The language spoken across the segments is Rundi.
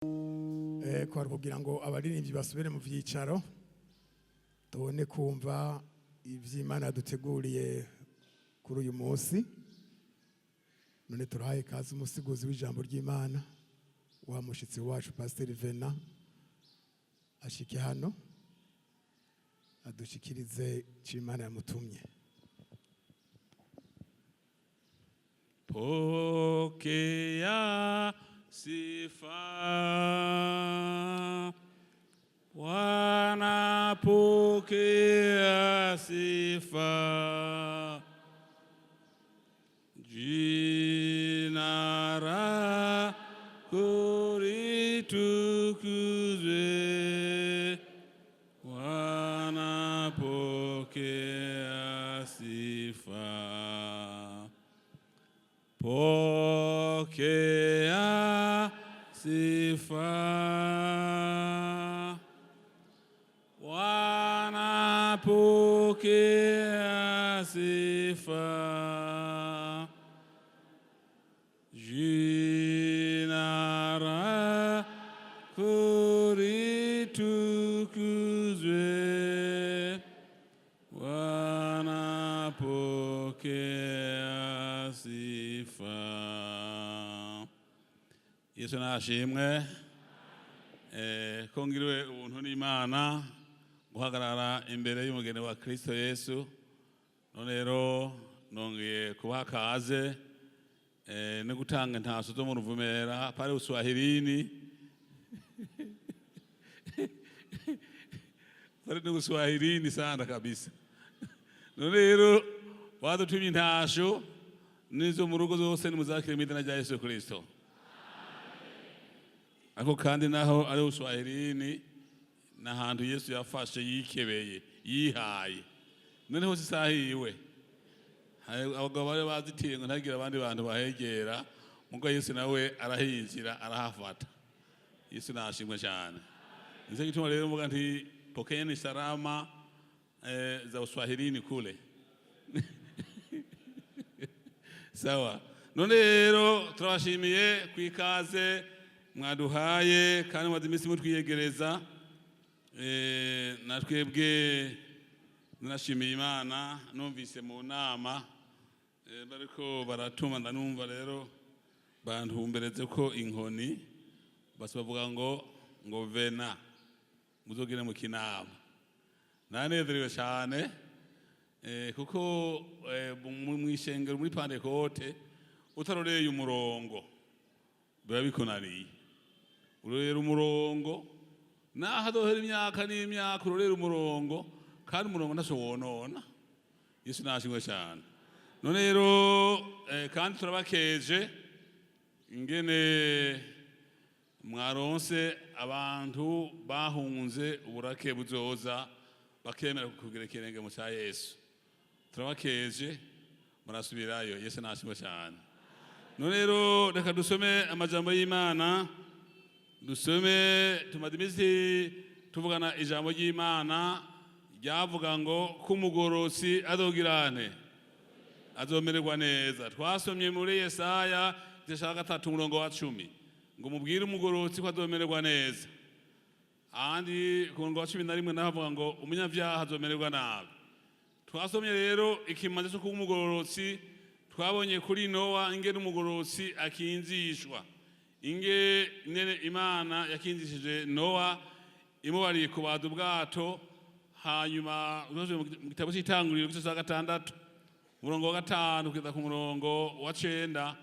Kwari kugira ngo abaririmbyi basubire mu vyicaro, tubone kumva ivy'Imana yaduteguriye kuri uyu munsi. None turahaye kazi umusiguzi w'ijambo ry'Imana, wa mushitsi wacu Pasiteri Vena, ashike hano adushikirize ico Imana yamutumye. Pokea sifa, Bwana, pokea sifa. Jina lako litukuzwe, Bwana, pokea sifa. Pokea sifa, Bwana, pokea sifa. Jina lako litukuzwe, Bwana, pokea sifa. Yesu nashimwe. Ko ngiriwe ubuntu n'Imana guhagarara imbere y'umugeni wa Kristo Yesu. None rero nongeye kubaha kaze no gutanga intaso zo mu Ruvumera pale Uswahilini, pale ni Uswahilini sana kabisa. None rero badutumye intasho n'izo mu rugo zose, nimuzakire mu izina rya Yesu Kristo. Ariko kandi naho ari Uswahilini, n'ahantu Yesu yafashe, yikebeye, yihaye. Noneho si isaha yiwe. Hari abagabo bari bazitiye ngo ntagire abandi bantu bahegera, mugo Yesu nawe arahinjira, arahafata. Yesu nashimwe cyane. Nicyo gituma rero mvuga nti pokeeni salama za Uswahilini kule. Sawa, none rero turabashimiye ku ikaze mwaduhaye kandi mumaze iminsi mutwiyegereza. Na twebwe narashimiye Imana, numvise mu nama bariko baratuma, ndanumva rero bantumbereze ko inkoni basi bavuga ngo Vena muzogere mu kinama. Nanezerewe cyane kuko mw'ishengero muri Pantekote utaroreye umurongo biba bikunaniye. Urorera umurongo naho adohera imyaka n'imyaka, urorera umurongo kandi umurongo ntaco wonona. Yesu nashimwe cyane. None rero kandi turabakeje ingene mwaronse abantu bahunze uburake buzoza, bakemera kugira ikirenge mu cya Yesu. Turabakeje, murasubirayo. Yesu nashimwe cyane. None rero reka dusome amajambo y'Imana. Dusome, tumaze iminsi tuvugana ijambo ry'Imana ryavuga ngo ko umugorotsi azogirane azomererwa neza. Twasomye muri Yesaya igice cya 3, umurongo wa 10, ngo mubwire umugorotsi ko azomererwa neza. Ahandi ku murongo wa 11 naho havuga ngo umunyabyaha azomererwa nabi. Twasomye rero ikimaze cyo kuba umugororotsi. Twabonye kuri Nowa ingene umugororotsi akinzishwa, ingene Imana yakinzishije Nowa imubariye kubaza ubwato. Hanyuma uzoje mu gitabo cy'Itanguriro, igice cya 6, umurongo wa 5 kugeza ku murongo wa 9.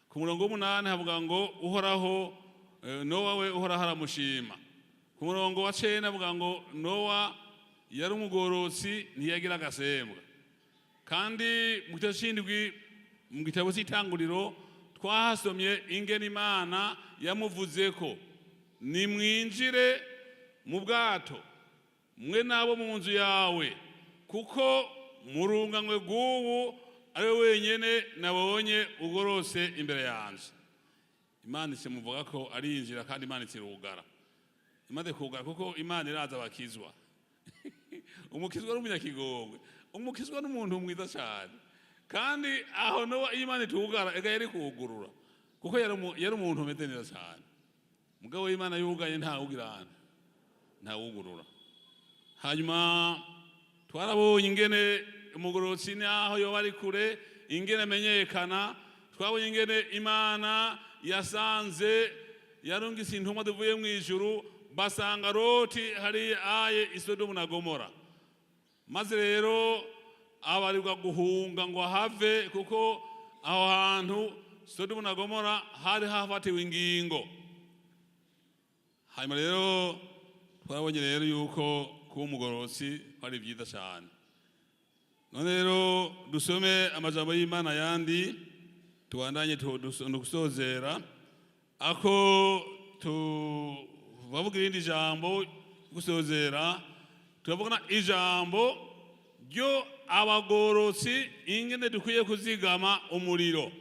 Ku murongo w'8 havuga ngo Uhoraho, Nowa we Uhoraho aramushima. Ku murongo wa 9 avuga ngo Nowa yari umugorotsi, ntiyagira agasembwa. Kandi mu gitabo c'indwi, mu gitabo cy'Itanguriro, twahasomye ingene Imana yamuvuze ko nimwinjire mu bwato mwe n'abo mu nzu yawe, kuko murunganwe rw'ubu ari we wenyine nabonye ugorose imbere yanjye. Imana ikimuvuga ko arinjira, kandi Imana ikirugara. Imaze kugara, kuko Imana iraza abakizwa. Umukizwa ari umunyakigongwe, umukizwa n'umuntu mwiza cyane. Kandi aho Nowa, iyo Imana itugara ega yari kugurura, kuko yari umuntu umeze neza cyane. Mugabo w'Imana yugaye ntawugirana, ntawugurura. Hanyuma twarabonye ingene umugororotsi naho yoba ari kure, ingene amenyekana. Twabonye ingene Imana yasanze yarungitse intumwa zivuye mu ijuru, basanga Loti hari aye i Sodomu na Gomora. Maze rero abarirwa guhunga ngo ahave, kuko aho hantu Sodomu na Gomora hari hafatiwe ingingo. Hanyuma rero twabonye rero yuko kuba umugororotsi ari byiza cyane. None rero dusome amajambo y'Imana yandi, tubandanye dusozera ako tubavuga irindi jambo gusozera. Turavugana ijambo ryo abagororotsi, ingene dukwiye kuzigama umuriro.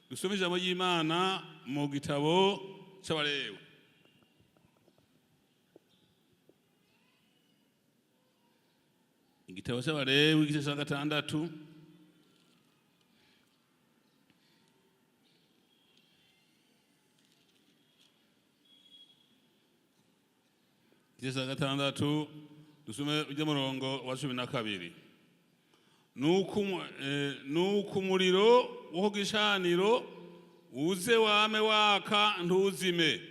Dusome ijambo ry'Imana mu gitabo c'Abalewi. Igitabo c'Abalewi, igice ca 6. Igice ca 6, dusome ujya murongo wa 12. Nuko umuriro wo ku gicaniro uze wame waka, ntuzime.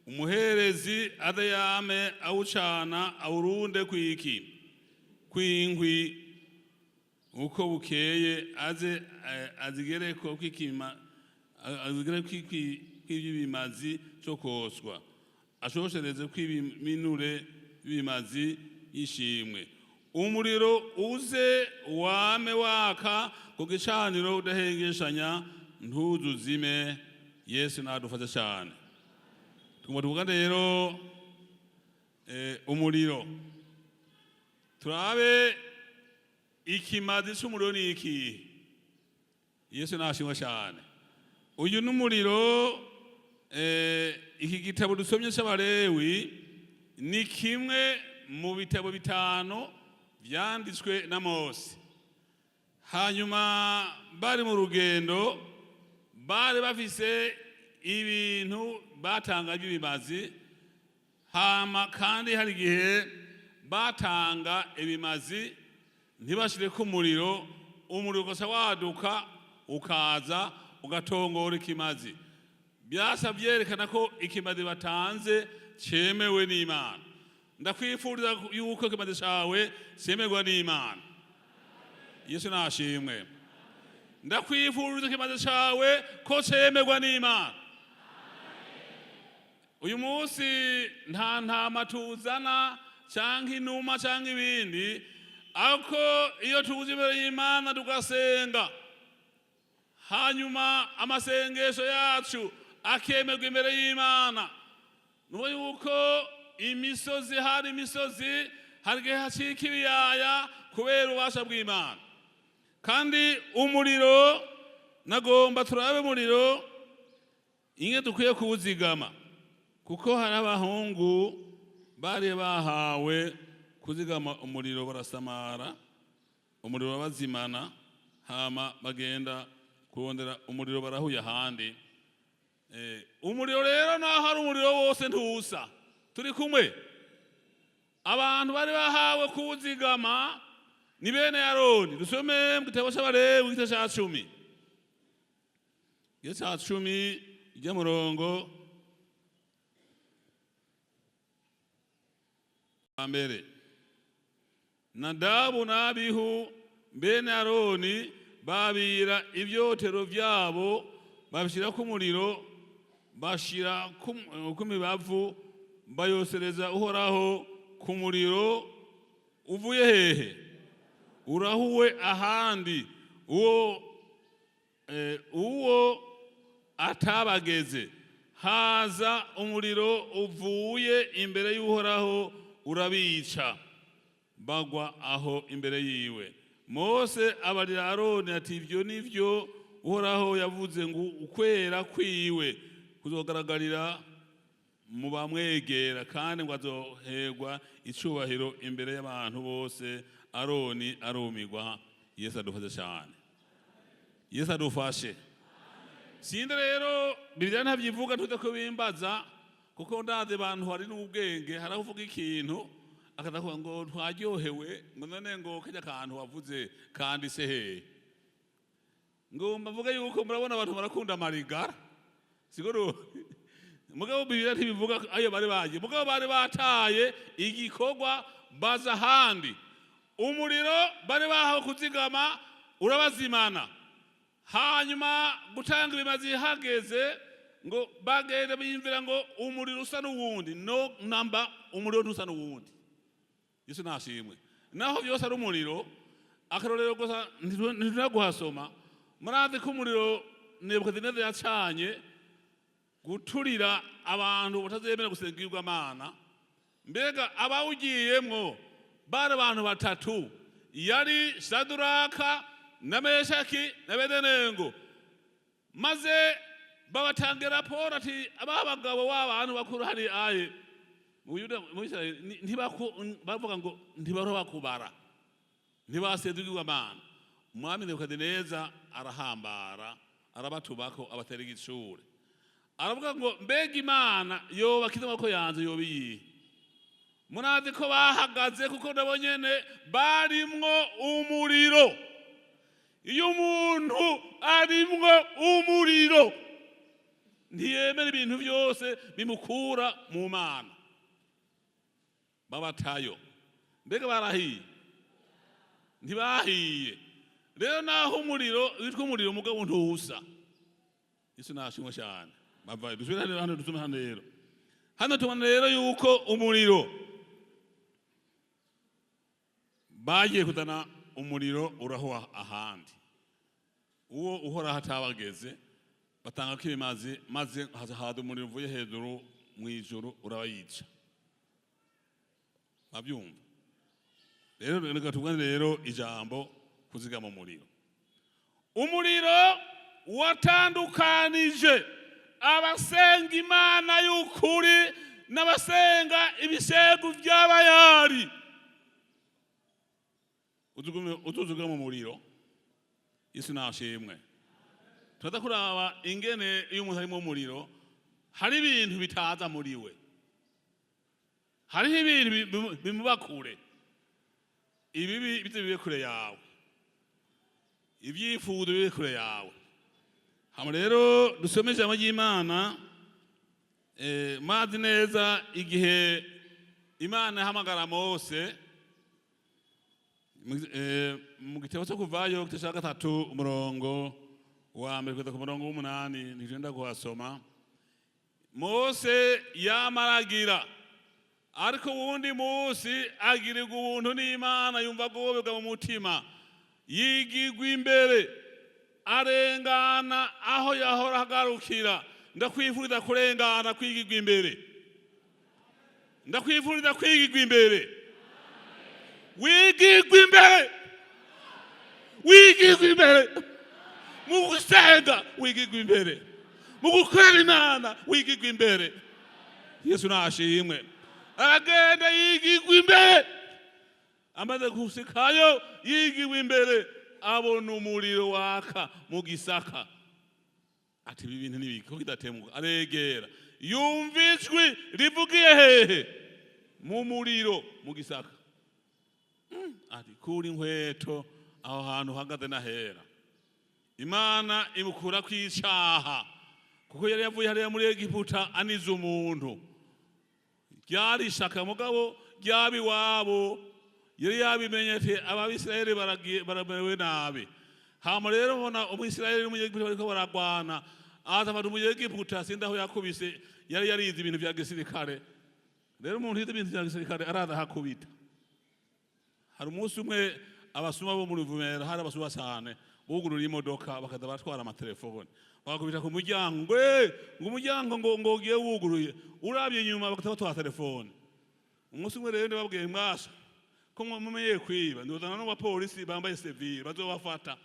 Umuherezi aze yame awucana, awurunde kwiki kw'inkwi uko bukeye, aze azigereko kwikima, azigereko kw'ibimazi cyo koswa, ashoshereze kw'iminure y'ibimazi y'ishimwe. Umuriro uze wame waka ku gicaniro udahengeshanya, ntuzuzime. Yesu nadufashe cyane. Tugomba tuvuga rero umuriro, turabe ikimazi c'umuriro ni iki. Yesu nashimwe cyane. Uyu n'umuriro. Iki gitabo dusomye c'Abalewi ni kimwe mu bitabo 5 vyanditswe na Mose. Hanyuma bari mu rugendo, bari bafise ibintu batanga by'ibimazi. Hama kandi hari igihe batanga ibimazi ntibashireko umuriro, umuriro ugaca waduka ukaza ugatongora ikimazi. Byasa byerekana ko ikimazi batanze cyemewe n'Imana. Ndakwifuriza yuko ikimazi cawe cyemerwa n'Imana. Yesu nashimwe. Ndakwifuriza ikimazi cawe ko cyemerwa n'Imana. Uyu munsi nta ntama tuzana canke inuma canke ibindi, ariko iyo tuza imbere y'Imana tugasenga, hanyuma amasengesho yacu akemerwa imbere y'Imana, nuko yuko imisozi, hari imisozi, hari igihe hacika ibiyaya kubera ububasha bw'Imana. Kandi umuriro, nagomba turabe umuriro inge dukwiye kuwuzigama, kuko hari abahungu bari bahawe kuzigama umuriro, barasamara, umuriro bazimana, hama bagenda kurondera umuriro barahuye ahandi. Umuriro rero naho hari umuriro wose ntusa. Turi kumwe? Abantu bari bahawe kuwuzigama ni bene Aroni. Dusome mu gitabo c'Abalewi, igice ca 10, igice ca 10, ijya murongo wa 1. Nadabu na Abihu bene Aroni babira ivyotero vyabo, babishira ku muriro, bashira ku mibavu, bayosereza Uhoraho ku muriro uvuye hehe? Urahuwe ahandi, uwo atabageze. Haza umuriro uvuye imbere y'Uhoraho, urabica, bagwa aho imbere yiwe. Mose abarira Aroni ati: "Ibyo nivyo Uhoraho yavuze ngo ukwera kwiwe kuzogaragarira mu bamwegera, kandi ngo azoherwa icubahiro imbere y'abantu bose." Aroni arumirwa. Yesu adufashe cyane. Yesu adufashe. Sinde rero, Bibiliya ntabyivuga, tuze kubimbaza. Kuko ndazi abantu hari n'ubwenge, hari aho uvuga ikintu akaza kuvuga ngo twaryohewe, ngo none ngo kajya kantu wavuze kanditse hehe? Ngo mbavuge yuko murabona abantu barakunda amarigara, siko? Mugabo Bibiliya ntibivuga ayo bari bagiye, mugabo bari bataye igikorwa baza ahandi. Umuriro bari bahawe kuzigama urabazimana. Hanyuma gutanga ibimazi hageze ngo bagende, biyumvira ngo umuriro usa n'uwundi. No namba, umuriro ntusa n'uwundi. Yesu nashimwe. Naho byose ari umuriro, akarorero gusa ntitunaguhasoma. Murazi ko umuriro Nebukadineza yacanye guturira abantu batazemera gusenga Imana. Mbega abawugiyemwo bari abantu batatu, yari Shaduraka na Meshaki na Bedenengo. Maze babatangira raporo ati aba bagabo w'abantu bakuru hari aye mu Yuda, mu Isirayeli, bavuga ngo ntibaro bakubara, ntibasenze ibigirwamana. Umwami Nebukadineza arahambara, arabatubako, abatera igitsure, aravuga ngo mbega Imana yoba akize amaboko yanze yoba iyihe? Murazi ko bahagaze, kuko nabo nyene barimwo umuriro. Iyo umuntu arimwo umuriro ntiyemera ibintu byose bimukura mu Mana. Babatayo, mbega barahiye? Ntibahiye. Rero naho umuriro witwa umuriro, mugabo ntuwusa. Yesu nashimwe cyane. Bavayo, dusubire hano, hano dusome hano. Rero hano tubona rero yuko umuriro bagiye kuzana, umuriro urahoha ahandi, uwo uhoraho atabageze. Batanga ko ibimazi, maze haza haza umuriro uvuye hejuru mu ijuru urabayica. Babyumva rero. Reka tubone rero ijambo kuzigama umuriro. Umuriro watandukanije abasenga Imana y'ukuri n'abasenga ibisegu by'abayari. Utuzuga mu muriro. Yesu nashimwe. Turaza kuraba ingene iyo umuntu ari mu muriro hari ibintu bitaza muri we, hariho ibintu bimuba kure. Ibibi bize bibe kure yawe, ibyifuzo bibe kure yawe. Hama rero dusome ijambo ry'Imana. Mazi neza igihe Imana ihamagara Mose mu gitabo cyo Kuvayo, igice cya 3, umurongo wa 1 kugeza ku murongo w'8, ntigenda kuhasoma. Mose yamaragira, ariko uwundi munsi agirirwa ubuntu n'Imana, yumva agobebwa mu mutima, yigigwa imbere, arengana aho yahora agarukira. Ndakwifuriza kurengana, kwigirwa imbere. Ndakwifuriza kwigirwa imbere, wigirwa imbere, wigirwa imbere mu gusenga, wigirwa imbere mu gukorera Imana, wigirwa imbere. Yesu nashimwe. Aragenda yigirwa imbere. Amaze gusikayo yigiwe imbere, abona umuriro waka mu gisaka, ati ibi bintu nibiki ko kidatemuka? Aregera, yumva ijwi rivugiye hehe? Mu muriro, mu gisaka. Ati kura inkweto, aho hantu uhagaze n'ahera. Imana imukura kw'icaha, kuko yari yavuye hariya muri Egiputa anize umuntu. Ryari ishaka, mugabo ryaba iwabo yari yabimenye ati Abisirayeli baragiye baramerewe nabi. Hama rero ubona Umwisirayeli n'Umunyegiputa bariko baragwana, aza afata Umunyegiputa, sindi aho yakubise. Yari yarize ibintu vya gisirikare. Rero umuntu yize ibintu vya gisirikare araza ahakubita. Hari umunsi umwe abasuma bo mu Ruvumera, hari abasuma cyane bugurura imodoka bakaza baratwara amatelefone, bakubita ku muryango ngo "Eh, ngo umuryango ngo ugiye wuguruye," urabye inyuma bagahita batwara telefone. Umunsi umwe rero ndababwiye, mwasha ko mumenyeye kwiba, ndozana n'abapolisi bambaye civil bazobafata.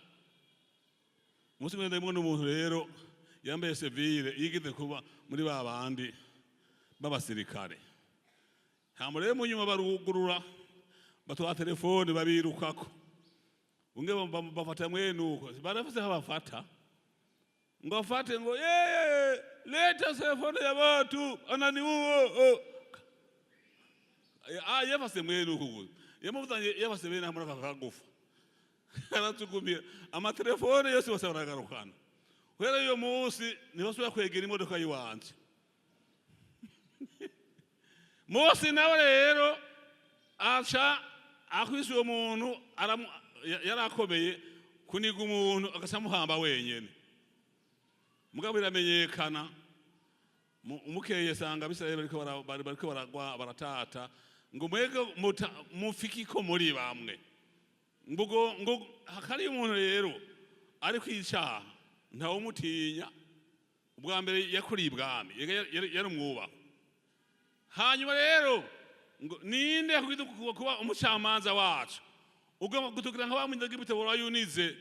Umunsi umwe ndabona n'umuntu rero yambaye civil yigeze kuba muri ba bandi b'abasirikare. Hama rero mu nyuma barugurura, batwara telefone, babirukako. Unge bafata mwene uko barafise aho bafata, ngo afate ngo yeye Leta telefone ya watu ananiua. Oh. Ah, yafase mwene uku gusa, yamuvuzanye, yafase mwene hamwe akagufa, aratugumira amatelefone yose, bose baragarukana. Guhera uyo munsi ntibasubira kwegera imodoka yiwanje. Mose nawe rero aca akwise uwo muntu, yarakomeye kuniga umuntu, agaca amuhamba wenyene. Mugabo biramenyekana. Umukeye sanga Abisirayeli bariko baragwa, baratata ngo mwege mufiki ko muri bamwe ngo hakari umuntu rero ari kwicaha, ntawumutinya. Ubwa mbere yakuriye ibwami, yari umwubaha. Hanyuma rero ngo ninde yakubwira kuba umucamanza wacu? Ugomba kutugira nka wa Munyegiputa wayunize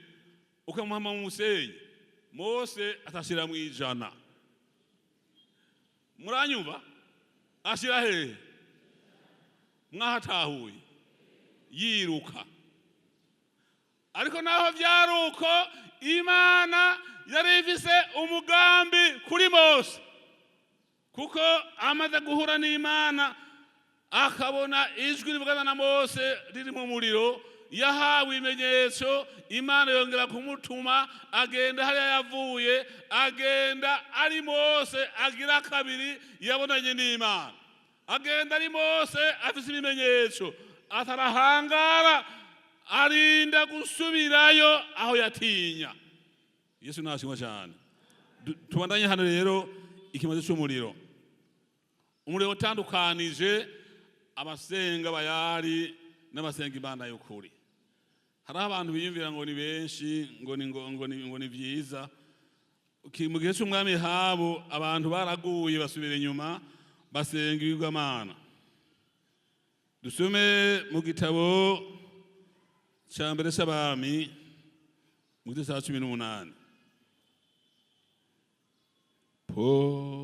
ukamuhama mu musenyi. Mose atashira mu 100. Muranyumva? Ashira hehe? Mwahatahuye? Yiruka. Ariko naho byari uko, Imana yari ifise umugambi kuri Mose, kuko amaze guhura n'Imana, akabona ijwi rivugana na Mose riri mu muriro, yahawe ibimenyetso. Imana yongera kumutuma, agenda hariya yavuye, agenda ari Mose agira kabiri yabonanye n'Imana, agenda ari Mose afise ibimenyetso, atarahangara, arinda gusubirayo aho yatinya. Yesu nashimwa cyane. Tubandanye hano rero. Ikimaze cy'umuriro, umuriro utandukanije abasenga Bayari n'abasenga Imana y'ukuri. Hariho abantu biyumvira ngo ni benshi, ngo ni byiza. Mu gihe cy'umwami habo abantu baraguye, basubira inyuma, basenga ibigwamana. Dusome mu gitabo cya mbere cy'Abami, mu gice cya 18.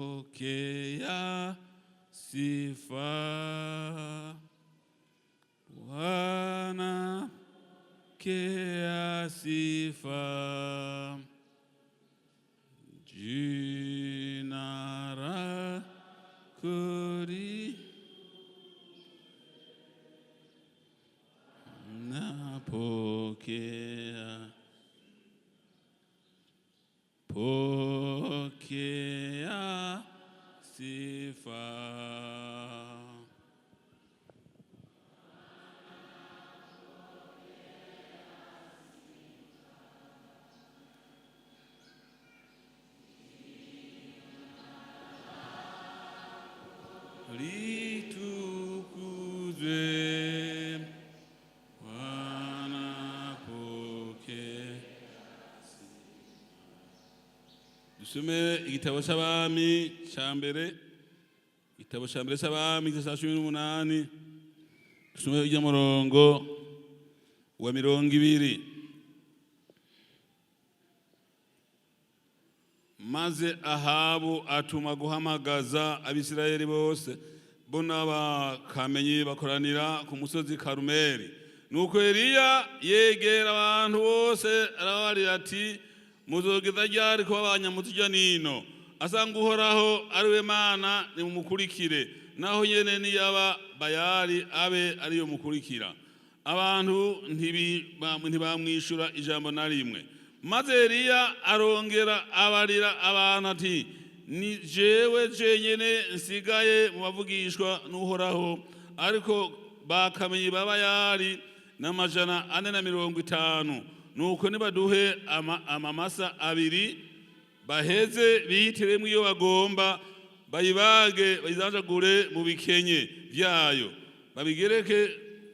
Pokea sifa Bwana, pokea sifa, jina lako napokea, pokea sifa. Litukuzwe Bwana, pokea. Dusome igitabo cy'Abami cya mbere, igitabo cya mbere cy'Abami, igice cya 18. Dusome ujya murongo wa 20. Maze Ahabu atuma guhamagaza Abisirayeli bose, bo n'abakamenyi bakoranira ku musozi Karumeli. Nuko Eliya yegera abantu bose, arabarira ati: "Muzogeza ryari kuba abanyamutujya nino? Asanga Uhoraho ari we Mana, nimumukurikire; naho nyene niyaba Bayali, abe ariyo mukurikira." Abantu ntibamwishura ijambo na rimwe. Maze Eliya arongera abarira abantu ati: "Ni jewe jenyene nsigaye mu bavugishwa n'Uhoraho, ariko bakamenyi ba Bayali n'450. Nuko nibaduhe amamasa abiri, baheze bihitiremo iyo bagomba, bayibage, bayizanjagure mu bikenye vyayo, babigereke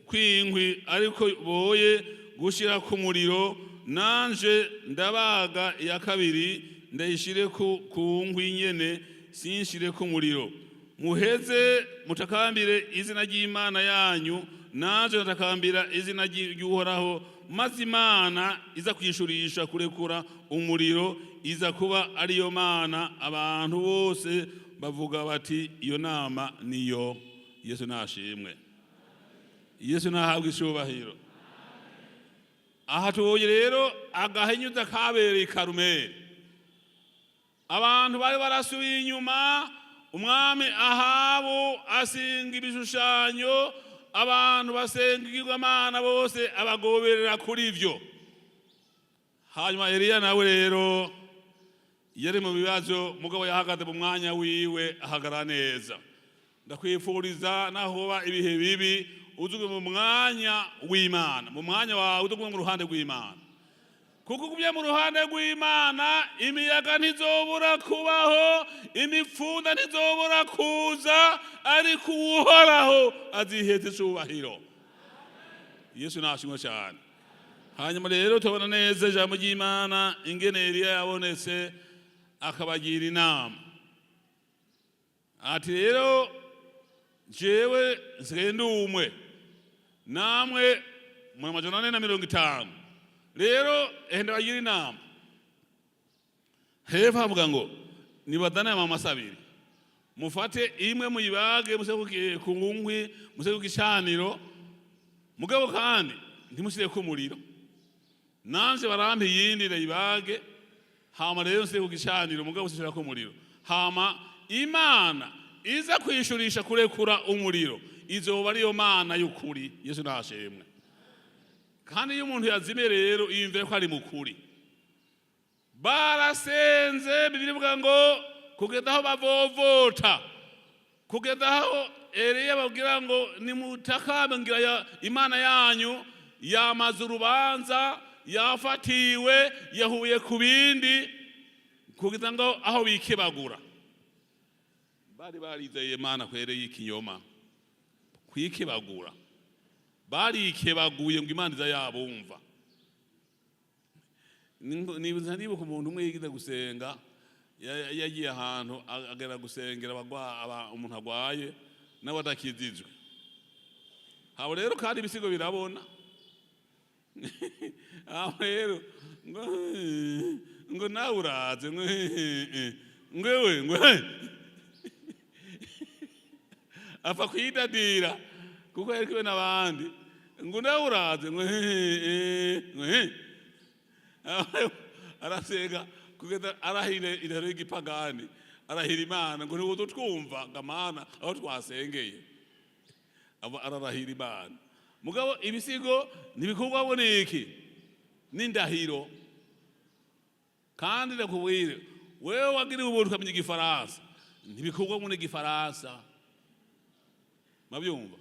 kw'inkwi, ariko boye gushira ku muriro. Nanje ndabaga iya kabiri, ndayishire ku nkwi nyene, sinshire ku muriro. Muheze mutakambire izina ry'Imana yanyu, nanje ndatakambira izina ry'Uhoraho. Maze Imana iza kwishurisha kurekura umuriro iza kuba ariyo Mana." Abantu bose bavuga bati: "Iyo nama niyo." Yesu nashimwe, Yesu nahabwa icyubahiro. Aha tubonye rero agahinyuza kabereye i Karumeli. Abantu bari barasubiye inyuma. Umwami Ahabu asinga ibishushanyo, abantu basenga ibigirwamana bose, abagoberera kuri ivyo. Hanyuma Eliya nawe rero yari mu bibazo, mugabo yahagaze mu mwanya wiwe, ahagarara neza. Ndakwifuriza, naho hoba ibihe bibi, uzuge mu mwanya w'Imana, mu mwanya wawe, uzuge mu ruhande rw'Imana, kuko ugumye mu ruhande rw'Imana, imiyaga ntizobura kubaho, imipfunda ntizobura kuza, ariko Uhoraho aziheza icubahiro. Yesu nashimwe cyane. Hanyuma rero tubona neza ijambo ry'Imana, ingene Eliya yabonetse akabagira inama, ati: "Rero jewe nsigaye ndi umwe, namwe muri 450. Rero ehe, ndabagira inama." Hepfo havuga ngo nibadane amamasa abiri, mufate imwe muyibage, mushe ku nkwi, mushe ku gicaniro, mugabo kandi ntimushyireko umuriro. Nanje barampa iyindi, ndayibage, hama rero nshyire ku gicaniro, mugabo sishirako umuriro. Hama Imana iza kwishurisha kurekura umuriro, izoba ariyo Mana y'ukuri." Yesu nashimwe. Kandi iyo umuntu yazimiye rero, yiyumvira ko ari mukuri. Barasenze, Bibiliya ivuga ngo kugeza aho bavovota, kugeza aho Eliya babwira ngo nimutakambe, ngira Imana yanyu yamaze urubanza, yafatiwe, yahuye ku bindi, kugeza ngo aho bikebagura. Bari barizeye Imana kwereye ikinyoma, kwikebagura, barikebaguye ngo Imana iza yabumva. Nibuza nibuka umuntu umwe yigize gusenga, yagiye ahantu agera gusengera umuntu agwaye nawe adakijijwe. Habo rero kandi ibisigo birabona. Aho rero ngo nawe uraze, ngo ewe, ngo apfa kwidadira kuko yari kumwe n'abandi, ngo nawe uraze, ngo arasenga kugeza arahira indahiro y'igipagani, arahira Imana ngo ntiwuze twumva ngo amana aho twasengeye. Aba ararahira Imana, mugabo ibisigo ntibikorwamo n'iki? N'indahiro. Kandi ndakubwire, wewe wagiriwe ubuntu ukamenya igifaransa, ntibikorwamo n'igifaransa. Mabyumva?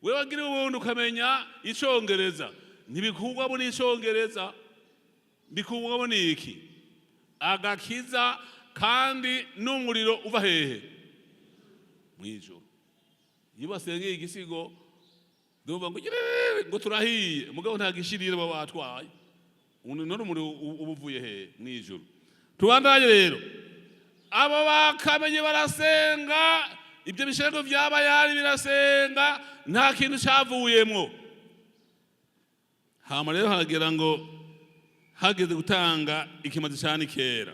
Wewe wagiriwe ubuntu ukamenya icongereza, ntibikorwamo n'icongereza. Bikurwamo n'iki? Agakiza. Kandi n'umuriro uva hehe? Mw'ijuru. Iyo basengeye igisigo, ndumva ngo girere, ngo turahiye, mugabo nta gishirire baba batwaye. None umuriro uba uvuye hehe? Mw'ijuru. Tubandanye rero. Abo bakamenye barasenga, ibyo bishego byaba yari birasenga, nta kintu cyavuyemwo. Hama rero haragera ngo hageze gutanga ikimazi ca nikera,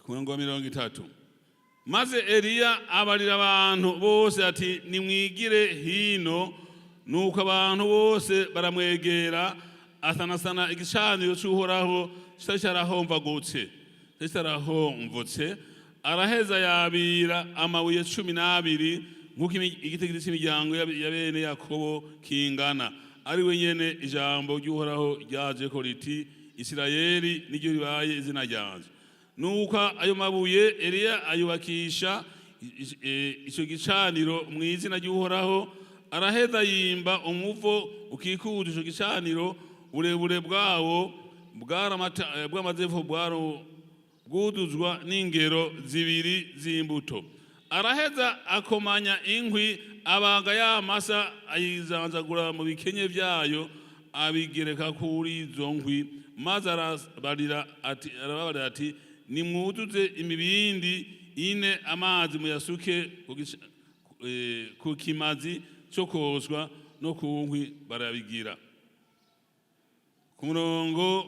ku murongo wa 30: "Maze Eliya abarira abantu bose ati: 'Nimwigire hino.' Nuko abantu bose baramwegera. Asanasana igicaniro c'Uhoraho kitari cyarahomvagutse, kitari cyarahomvutse. Araheza yabira amabuye 12, nk'uko igitigiri cy'imiryango ya bene Yakobo kingana, ari we nyene ijambo ry'Uhoraho ryajeko riti: 'Isirayeli niryo ribaye izina ryanje.' Nuko ayo mabuye Eliya ayubakisha ico gicaniro mu izina ry'Uhoraho. Araheza yimba umuvo ukikuje ico gicaniro, uburebure bwawo bw'amazefu bwuzuzwa n'ingero 2 z'imbuto. Araheza akomanya inkwi, abaga ya masa, ayizanzagura mu bikenye byayo, abigereka kuri izo nkwi. Maze arababarira ati: 'Nimwuzuze imibindi ine amazi, muyasuke ku kimazi cyo koswa no ku nkwi.' Barabigira." Ku murongo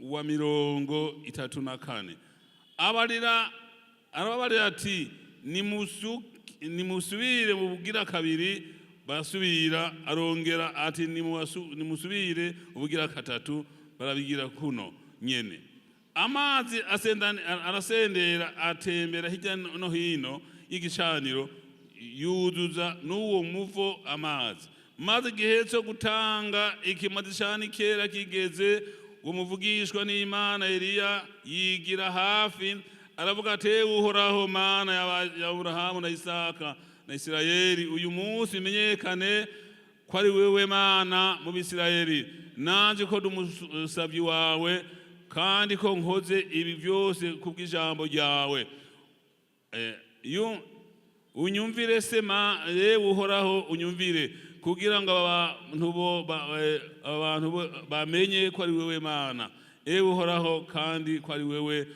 wa 34, abarira, arababarira ati: 'Nimusubire mu bugira kabiri.' Barasubira. Arongera ati: 'Nimusubire ubugira katatu.' Barabigira kuno. Nyene amazi arasendera, atembera hirya no hino y'igicaniro, yuzuza n'uwo muvo amazi. Maze igihe cyo gutanga ikimazi ca nikera kigeze, uwo muvugishwa n'Imana Eliya yigira hafi, aravuga ati: "Ewe Uhoraho, Mana ya Aburahamu na Isaka na Isirayeli, uyu munsi bimenyekane ko ari wewe Mana mu Bisirayeli, nanje ko ndi umusavyi wawe, kandi ko nkoze ibi byose kubw'ijambo ryawe. Unyumvire sema, yewe Uhoraho, unyumvire, kugira ngo abantu bamenye ko ari wewe Mana, ewe Uhoraho, kandi ko ari wewe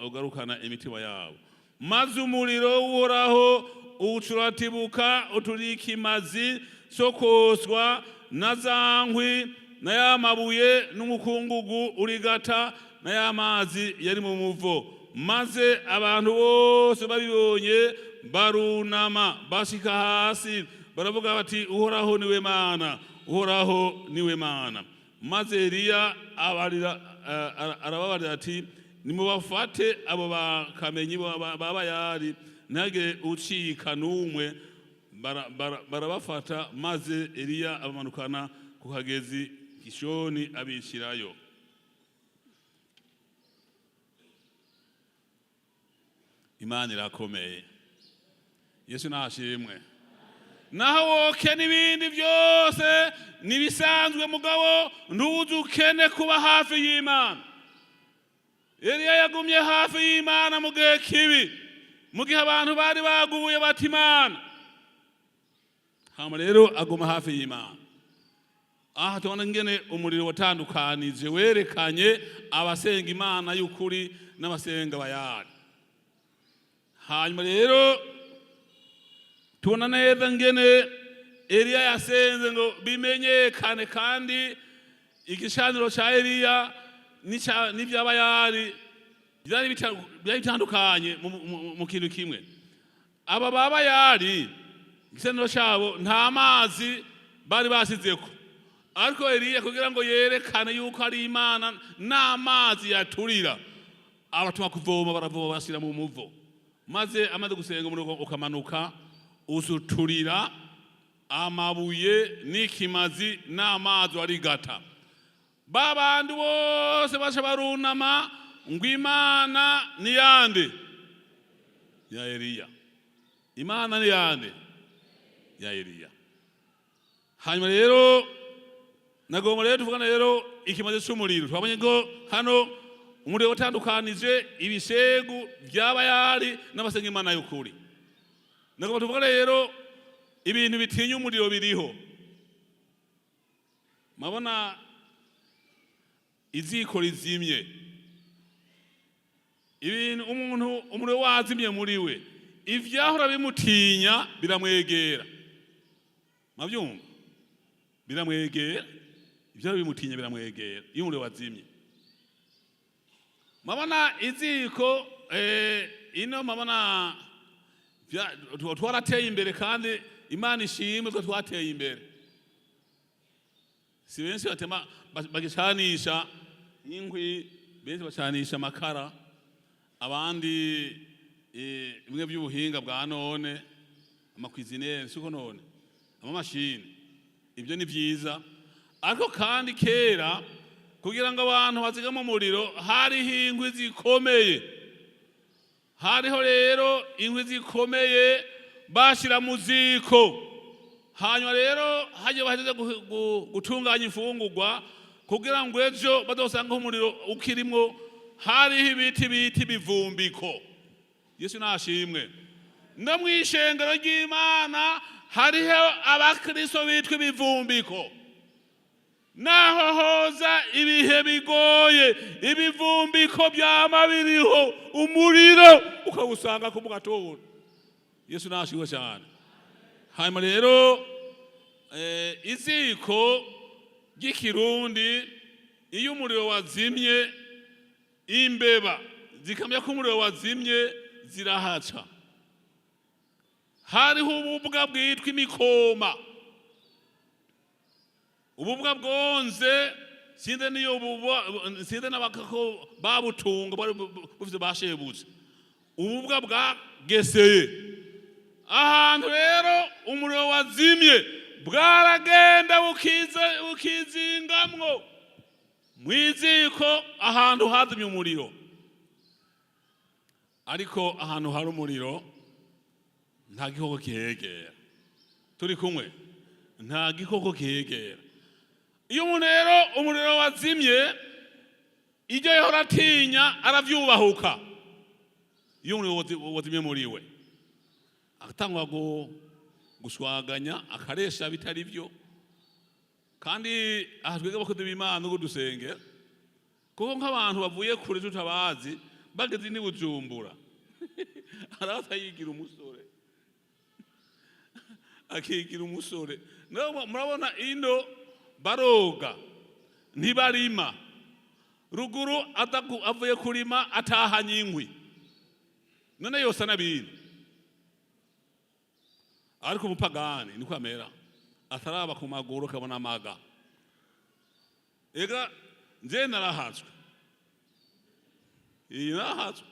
ugarukana imitima yabo." Maze umuriro w'Uhoraho ucuratibuka, uturika imazi cyo koswa na za nkwi na ya mabuye n'umukungugu, urigata na ya mazi yari mu muvo. Maze abantu bose babibonye barunama bashika hasi, baravuga bati: "Uhoraho niwe Mana, Uhoraho niwe Mana." Maze Eliya arababarira ati: "Nimubafate abo bakamenyi ba Bayali, ntihagire ucika n'umwe." Barabafata, maze Eliya abamanukana ku kagezi Kishoni, abicirayo. Imana irakomeye. Yesu nashimwe. Naho wokena ibindi byose nibisanzwe, mugabo ntuze ukene kuba hafi y'Imana. Eliya yagumye hafi y'Imana mu gihe kibi, mu gihe abantu bari baguye bati Imana. Hama rero aguma hafi y'Imana. Aha tubona ingene umuriro watandukanije, werekanye abasenga Imana y'ukuri n'abasenga Bayali. Hanyuma rero tubona neza ngene Eliya yasenze ngo bimenyekane, kandi igicaniro ca Eliya n'ivya Bayali byari bitandukanye mu kintu kimwe. Aba ba Bayali, igicaniro cabo nta mazi bari basizeko, ariko Eliya, kugira ngo yerekane yuko ari Imana n'amazi yaturira, abatuma kuvoma, baravoma, bashyira mu muvo. Maze amaze gusenga, umuriro ukamanuka, usuturira amabuye n'ikimazi n'amazi, arigata. Ba bandi bose baca barunama ngo: "Imana ni yande? Ya Eliya. Imana ni yande? Ya Eliya." Hanyuma rero nagomba rero tuvugana rero ikimazi c'umuriro. Twabonye ko hano umuriro watandukanije ibishegu vy'Abayali n'abasenga Imana y'ukuri. Nagomba tuvugane rero ibintu bitinya umuriro biriho. Mabona iziko rizimye, ibintu umuntu umuriro wazimye muri we, ivyahora bimutinya biramwegera. Mavyumva, biramwegera. Ivyahora bimutinya biramwegera iyo umuriro wazimye. Mabona iziko ino, mabona twarateye imbere, kandi Imana ishimwe ko twateye imbere. Si benshi batema bagicanisha inkwi, benshi bacanisha amakara, abandi bimwe by'ubuhinga bwa none, ama cuisinière, siko none amamashini. Ibyo ni byiza, ariko kandi kera, kugira ngo abantu bazigame umuriro, hariho inkwi zikomeye. Hariho rero inkwi zikomeye bashyira mu ziko. Hanyuma rero hagiye bahejeje gutunganya imfungurwa, kugira ngo ejo bazosange umuriro ukirimwo, hariho ibiti bita ibivumbiko. Yesu nashimwe. No mu ishengero ry'Imana hariho abakristo bitwa ibivumbiko. Naho hoza ibihe bigoye, ibivumbiko byama biriho, umuriro ukawusanga ku mugatora. Yesu nashimwe cyane. Hanyuma rero iziko ry'ikirundi, iyo umuriro wazimye, imbeba zikamenya ko umuriro wazimye, zirahaca. Hariho ububwa bwitwa imikoma, ububwa bwonze. Sinzi niyo sinzi n'abakako babutunga bari bufite bashebuze ububwa bwageseye. Ahantu rero umuriro wazimye, bwaragenda bukiza bukizingamwo mw'iziko ahantu hazimye umuriro. Ariko ahantu hari umuriro nta gikoko kihegera. Turi kumwe? Nta gikoko kihegera. Iyo umuntu rero umuriro wazimye, ibyo yahora atinya aravyubahuka. Iyo umuriro wazimye muri we, agatangwa guswaganya, akaresha bitari byo. Kandi aha twebwe abakozi b'Imana ubwo dusengera, kuko nk'abantu bavuye kure tutabazi, bageze ni Bujumbura, araza yigira umusore, akigira umusore. Nawe murabona ino baroga, ntibarima. Ruguru avuye kurima, atahanye inkwi, none yose anabindi. Ariko umupagani niko amera, ataraba ku maguru akabona amaga. Ega nje narahatswe, iyi narahatswe.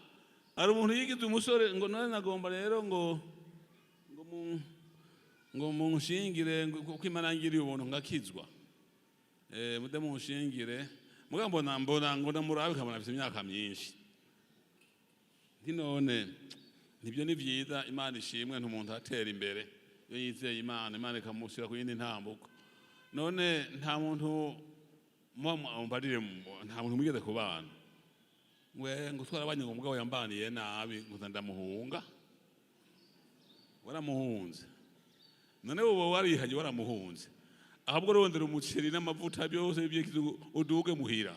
Hari umuntu yigize umusore ngo none nagomba rero ngo mu ngo munshingire, ngo kuko Imana yangiriye ubuntu ngakizwa, mude munshingire. Muga mbona ngo ndamurabe, nkabona afite imyaka myinshi. Nti none nibyo ni byiza, Imana ishimwe, ntumuntu atera imbere iyo yizeye Imana, Imana ikamushyira ku yindi ntambuko. None nta muntu mbarire, nta muntu mwigeze kubana? We ngo twarabanye, ngo umugabo yambaniye nabi, ngo ndamuhunga. Waramuhunze? None ubu warihanye, waramuhunze? Ahubwo rondera umuceri n'amavuta byose by'ikizungu uduge muhira.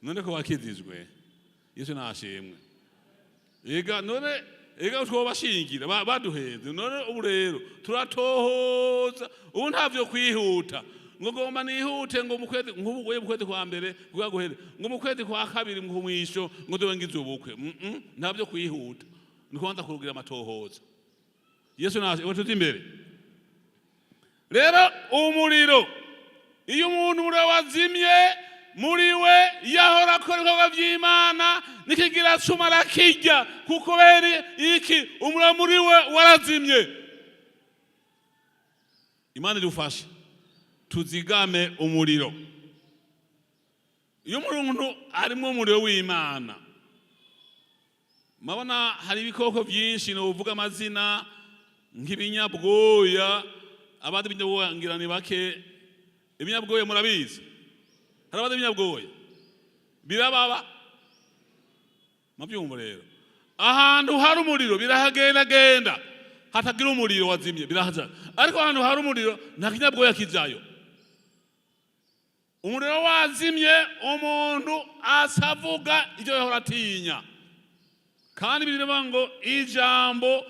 None ko wakizijwe? Yesu nashimwe. Ega none, ega twobashingira baduhenze. None ubu rero turatohoza, ubu ntavyo kwihuta ngo ngomba nihute, ngo mu kwezi nk'ubu uye mu kwezi kwa mbere kugira guhere, ngo mu kwezi kwa kabiri mu mwisho ngo ndobe ngize ubukwe. Ntavyo kwihuta, ni kubanza kurugira amatohoza. Yesu nashimwe. Tuzi imbere rero umuriro. Iyo umuntu umuriro wazimye muri we, yahora akora ibikorwa by'Imana, n'ikigira cuma arakirya, kuko bere iki? Umuriro muri we warazimye. Imana idufashe tuzigame umuriro. Iyo umuntu arimo umuriro w'Imana, mabona hari ibikoko byinshi nuvuga amazina nk'ibinyabwoya. Abandi ibinyabwoya ngira ni bake. Ibinyabwoya murabizi? Hari abandi ibinyabwoya birababa mabyumva. Rero ahantu hari umuriro birahagendagenda, hatagira umuriro wazimye birahaja, ariko ahantu hari umuriro nta kinyabwoya kijayo. Umuriro wazimye, umuntu asavuga ibyo yahora atinya. Kandi birivuga ngo ijambo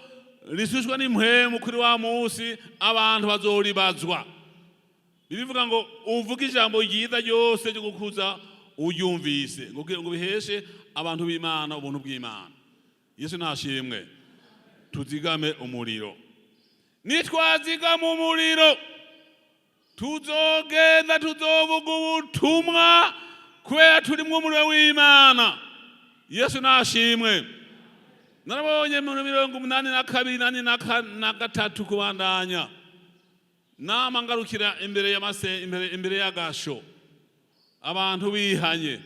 rishushwa n'impwemu kuri wa munsi abantu bazoribazwa. Bibivuga ngo uvuge ijambo ryiza ryose ryo gukuza uryumvise, ngo biheshe abantu b'Imana ubuntu bw'Imana. Yesu nashimwe. Tuzigame umuriro. Nitwazigama umuriro, tuzogenda tuzovuga ubutumwa kubera turimwo umuriro w'Imana. Yesu nashimwe. Narabonye mu 82 nani na gatatu kubandanya, nama ngarukira imbere y'amase, imbere y'agasho, abantu bihanye,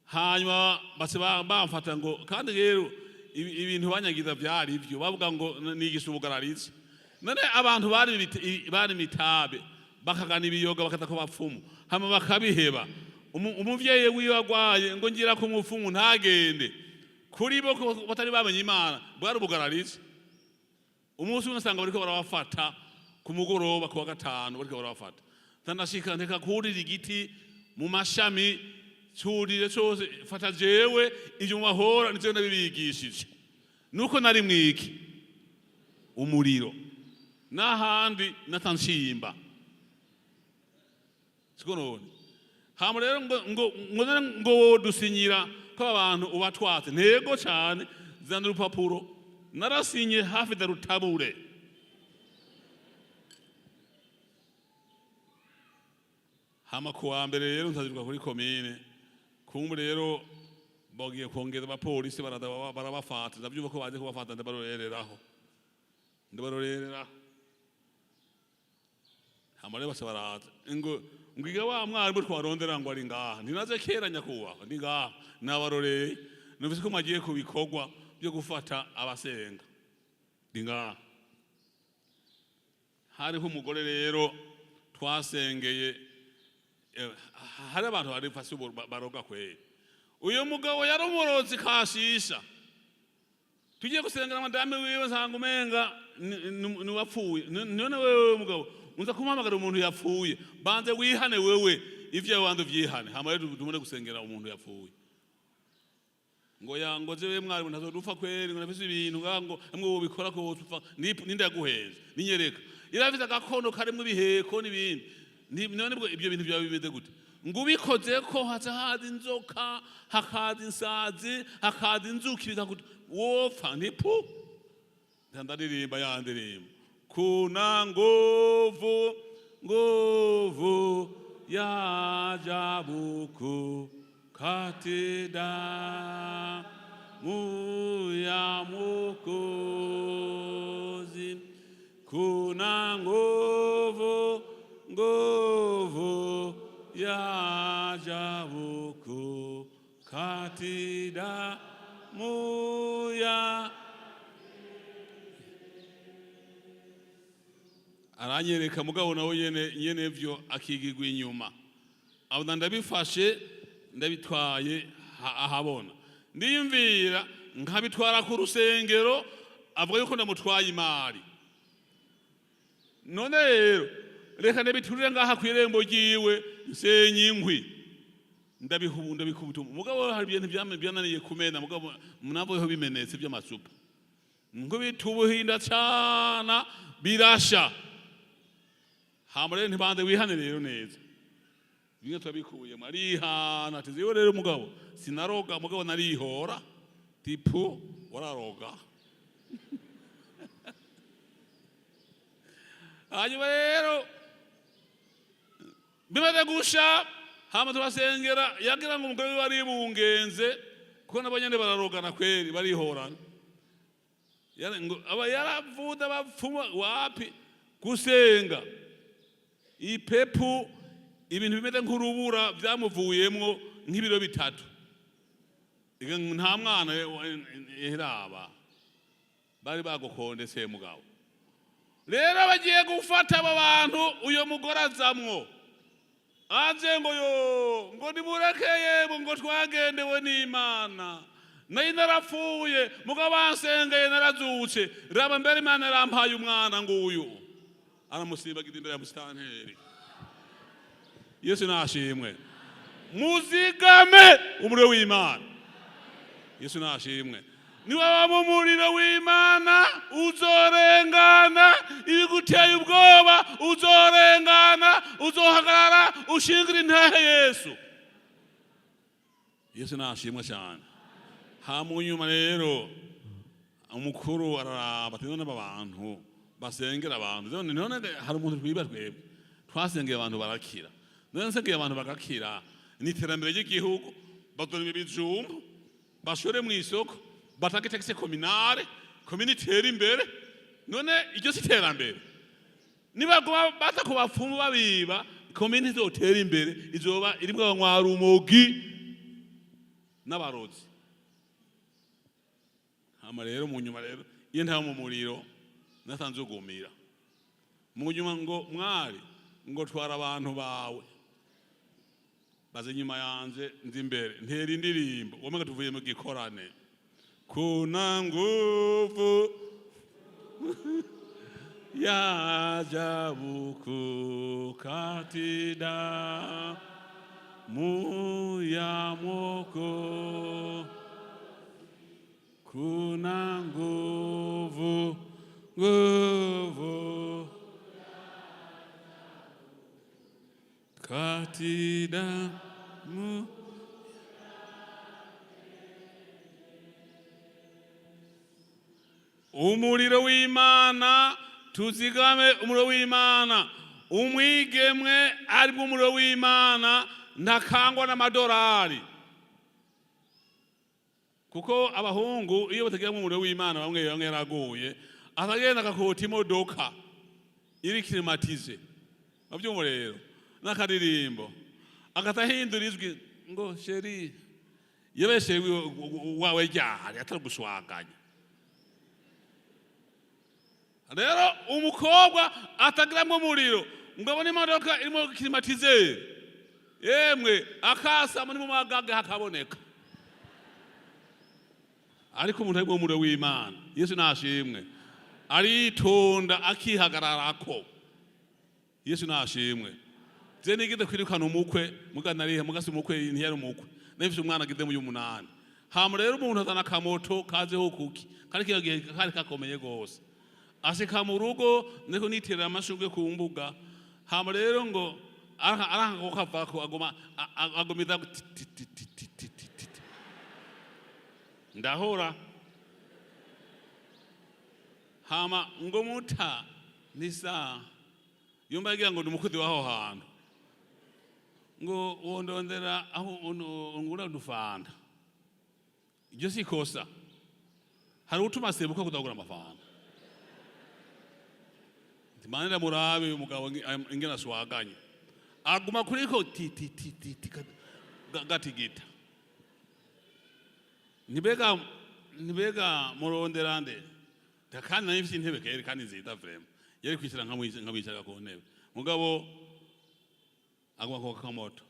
hanyuma base bamfata ngo kandi rero ibintu banyagiza byari ivyo bavuga ngo nigisha ubugararizi. None abantu bari mitabe, bakagana ibiyoga, bakaza ku bapfumu, hama bakabiheba. Umuvyeyi wiwe agwaye, ngo ngira ku mupfumu, ntagende. Kuri bo ko batari bamenye Imana, bwari ubugararizi. Umunsi umwe usanga bariko barabafata ku mugoroba ku wa gatanu, bariko barabafata. Ndashika nteka kurira igiti mu mashami, curire cose, fata jewe ivyo mubahora nivyo nabibigishije, nuko nari mwiki umuriro n'ahandi natanshimba siko. None hama rero ngo wodusinyira ko abantu ubatwatse ntego cane, zana urupapuro. Narasinye hafi darutabure. Hama kuwa mbere rero ntaziruka kuri komine. Kumbu rero bagiye kongeza abapolisi, barabafata. Ndavyumva ko baje kubafata, ndabarorereraho, ndabarorereraho. Hama rero baca baraza ngo ngiga wa mwarimu twarondera ngo ari ngaha. Ntinaze kera, nyakubahwa, ndi ngaha, nabaroreye, numvise ko mwagiye ku bikorwa byo gufata abasenga, ndi ngaha. Hariho umugore rero twasengeye, hari abantu bari fasi baroga kweri. Uyu mugabo yari umurozi kashisha. Tugiye gusengera madame wiwe, nsanga umenga ni wapfuye. None wewe mugabo unza kumuhamagara umuntu yapfuye? Banze wihane wewe, ivyo wanze uvyihane, hama rero tumune gusengera umuntu yapfuye. Ngo ya ngo jewe mwari ntazodupfa kweri, ngo nafise ibintu ngaha, ngo amwe wobikora ko wopfa. Ninde yaguhenze? Ninyereka. Yarafise agakono karimwo ibiheko n'ibindi. None bwo ibyo bintu byawe bimeze gute? Ngo ubikoze ko haca haza inzoka, hakaza insazi, hakaza inzuki, bikakuta wopfa. Ntipu, ndaririmba ya ndirimbo: kuna nguvu, nguvu ya ajabu kuu katika damu ya Mwokozi. Kuna nguvu, nguvu ya ajabu kuu katika damu ya. Aranyereka, mugabo nawe nyene nyene vyo akigirwa inyuma. Abona ndabifashe, ndabitwaye ahabona. Ndiyumvira nkabitwara ku rusengero, avuga yuko ndamutwaye imari. None rero reka ndabiturire ngaha kw'irembo ryiwe, nsenye inkwi, ndabikubita. Mugabo hari ibintu byananiye kumena, mugabo nabo bimenetse by'amacupa. Nkubita ubuhinda cana birasha. Hama rero ntibanze wihane rero neza, bimwe turabikuyemo. Arihana ati: "Jewe rero mugabo sinaroga, mugabo narihora." Tipu, wararoga. Hanyuma rero bimaze gusha, hama turasengera. Yagira ngo umugore wiwe aribungenze, kuko nabo nyene bararogana kweri, barihorana. Ngo aba yaravuze abapfumu wapi, gusenga ipepu, ibintu bimeze nk'urubura byamuvuyemwo nk'ibiro 3. Ega nta mwana iraba bari bagukondeseye. Mugabo rero bagiye gufata abo bantu, uyo mugore azamwo, aje ngo yo ngo nimureke yemwe, ngo twagendewe n'Imana, nayo narapfuye, mugabo bansengeye narazutse, raba mbere Imana yarampaye umwana nguyu. Aramusimbagiza imbere ya musitanteri. Yesu nashimwe. Muzigame umuriro w'Imana. Yesu nashimwe. Niwaba mu muriro w'Imana uzorengana ibiguteye ubwoba, uzorengana, uzohagarara ushingira intahe Yesu. Yesu nashimwe cyane. Hamunyuma rero umukuru araraba ati: "None aba bantu basengera abantu, none hari umuntu twiba? Twebwe twasengeye abantu barakira. None nsengeye abantu bagakira, ni iterambere ry'igihugu. Bazorima ibijumbu bashore mu isoko, batange taxe communale, komini itere imbere. None iryo si iterambere? Nibaguma baza ku bapfumu babiba, komini izotera imbere izoba irimwo abanywarumogi n'abarozi." Hama rero mu nyuma rero, iyo ntaba mu muriro nasanze ugumira mu nyuma, ngo mwari ngo twara abantu bawe baze inyuma yanje, nzi imbere, ntera indirimbo wamenga tuvuye mu gikorane: kuna nguvu ya ajabu kuu katika damu ya Mwokozi. Kuna nguvu, nguvu katika damu. Umuriro w'Imana, tuzigame umuriro w'Imana. Umwigemwe ari bw'umuriro w'Imana ntakangwa n'amadolari, kuko abahungu iyo batagira umuriro w'Imana, bamwe bamwe yaraguye, akagenda agakota imodoka iri climatisée, babyumva rero n'akaririmbo, agatahindura ijwi ngo chéri, yabeshe wawe ryari atari guswaganya. Rero umukobwa atagiramwo umuriro ngo abone imodoka irimo climatiseur, yemwe, akasama ni mu magage hakaboneka. Ariko umuntu arimo umuriro w'Imana, Yesu nashimwe, aritonda, akihagararako. Yesu nashimwe. Je nigeze kwirukana umukwe, muga narihe mugasi, umukwe ntiyari umukwe, nafise umwana agize mu y'umunani. Hama rero umuntu azana akamoto kazeho kuki kari kiyo gihe kari kakomeye gose, ashika mu rugo niko niterera amashurwe ku mbuga. Hama rero ngo aranga ko kavako, agoma agomiza ti ti ti ti ti ti ti ti. Ndahora hama ngo muta nisa yumva agira ngo ndi umukozi w'aho hantu, ngo wondondera aho ngura udufanta. Iryo si ikosa, hari utuma sebuka kudagura amafanta. Manira murabe uyu mugabo ingene aswaganye, aguma kuriko ti ti ti ti ti gatigita. Nibega nibega murondera nde? Kandi nari mfite intebe kere kandi nziza vraiment, yari kwicara nkamwicara ku ntebe, mugabo aguma ku kamoto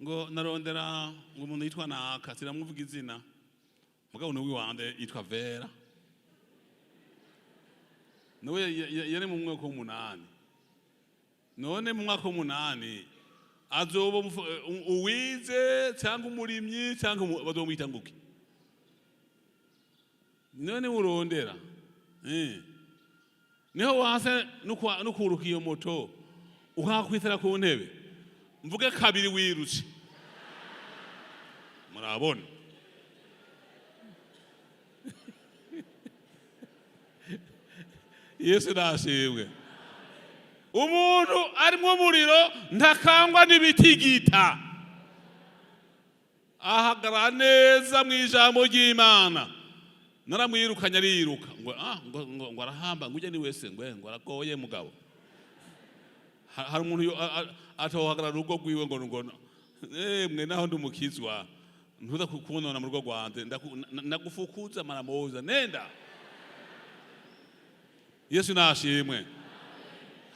ngo narondera ngo umuntu yitwa naka, sinamuvuga izina, mugabo ni uwiwande yitwa Vera, nawe yari mu mwaka w'umunani. None mu mwaka w'umunani azoba uwize cyangwa umurimyi cyangwa bazomwita nguki? None urondera. Niho wase nukuruka iyo moto ukakwitara ku ntebe, mvuge kabiri wirutse, murabona. Yesu nashimwe. Umuntu arimwo umuriro ntakangwa n'ibitigita, ahagarara neza mu ijambo ry'Imana. Naramwirukanye ariruka ngo ah ngo arahamba, ngo ujye ni wese ngo aragoye. Mugabo hari umuntu atohagarara urugo rwiwe ngo emwe naho ndi umukizwa, ntuza kunona mu rugo rwanje, ndagufukuza maramoza nenda. Yesu nashimwe.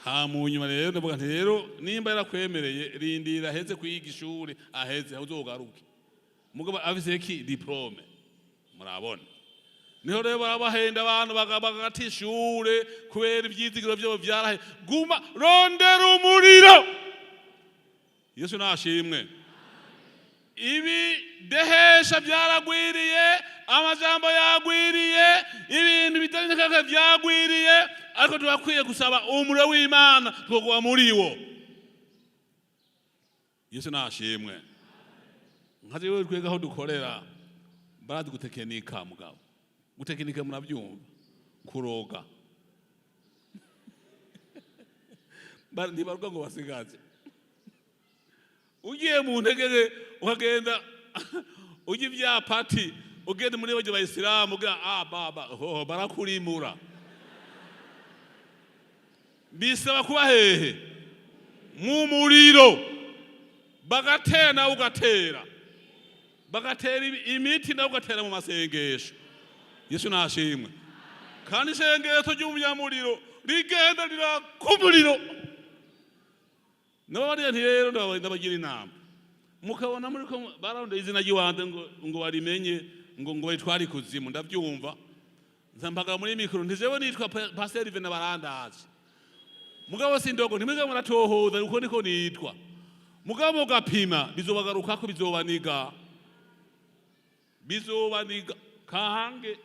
Ha mu nyuma rero ndavuga nti rero nimba yarakwemereye, rindira aheze kwiga ishuri, aheze uzogaruke, mugabo afise ki diplôme. Murabona, niho rero barabahenda abantu bagata ishure kubera ivyizigiro vyabo vyarahe. Guma rondera umuriro. Yesu nashimwe. Ibi dehesha byaragwiriye, amajambo yagwiriye, ibintu bitari nkaka byagwiriye, ariko turakwiye gusaba umuriro w'Imana tukaguba muri wo. Yesu nashimwe. Nka jewe twega aho dukorera barazi gutekinika. Mugabo gutekinika murabyumva, kuroga. Ntibaruga ngo basigaze. Ugiye mu ntege ukagenda ujya ibya pati, ugenda muri bajya bayisilamu ugira ah baba ho barakurimura. Bisaba kuba hehe? Mu muriro. Bagatera nawe ugatera, bagatera imiti nawe ugatera mu masengesho. Yesu nashimwe. Kandi isengesho ry'umunyamuriro rigenda riraka umuriro. Nabo bariya nti rero ndabagira inama, mukabona muri ko bararondeye izina ry'iwanje ngo barimenye, ngo baritware ikuzimu. Ndabyumva, nzampagara muri mikoro nti jewe nitwa Pasteur Vena, barandazi, mugabo sindogo, ntimwiga muratohoza uko niko nitwa, mugabo mugapima bizobagarukako, bizobaniga, bizobaniga kahange.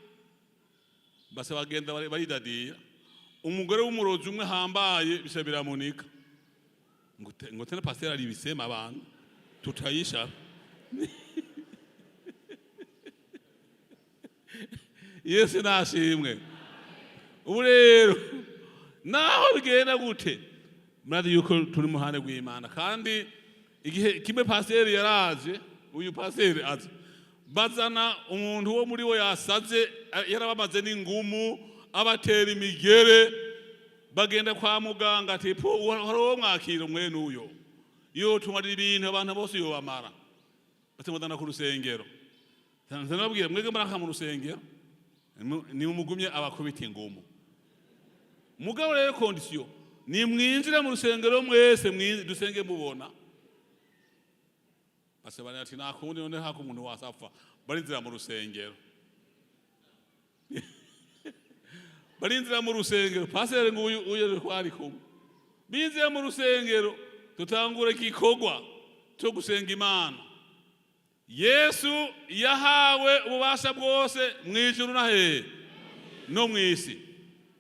Basa bagenda baridadira umugore w'umurozi umwe hambaye bisa biramunika ngo tena pasteur ari ibisema abantu tutayisha. Yesu nashimwe. Ubu rero naho bigenda gute? Murazi yuko turi mu ruhande rw'Imana. Kandi igihe kimwe pasiteri yaraje, uyu pasiteri aza, bazana umuntu wo muri bo yasaze, yarabamaze n'ingumu, abatera imigere, bagenda kwa muganga, ati po hari uwo mwakira mwene uyo yotumarira ibintu abantu bose yobamara, batamuzana ku rusengero. Nababwira mwebwe muraka mu rusengero ni mugumye abakubita ingumu. Mugabo rero condition ni mwinjire mu rusengero mwese, dusenge mubona. Basebana ati nakundi none hako umuntu wasapfa. Barinzira mu rusengero, barinzira mu rusengero. Pasere nguyu uyo twari kumwe, binzira mu rusengero, tutangura igikorwa cyo gusenga Imana. Yesu yahawe ububasha bwose mu ijuru na hehe no mu isi.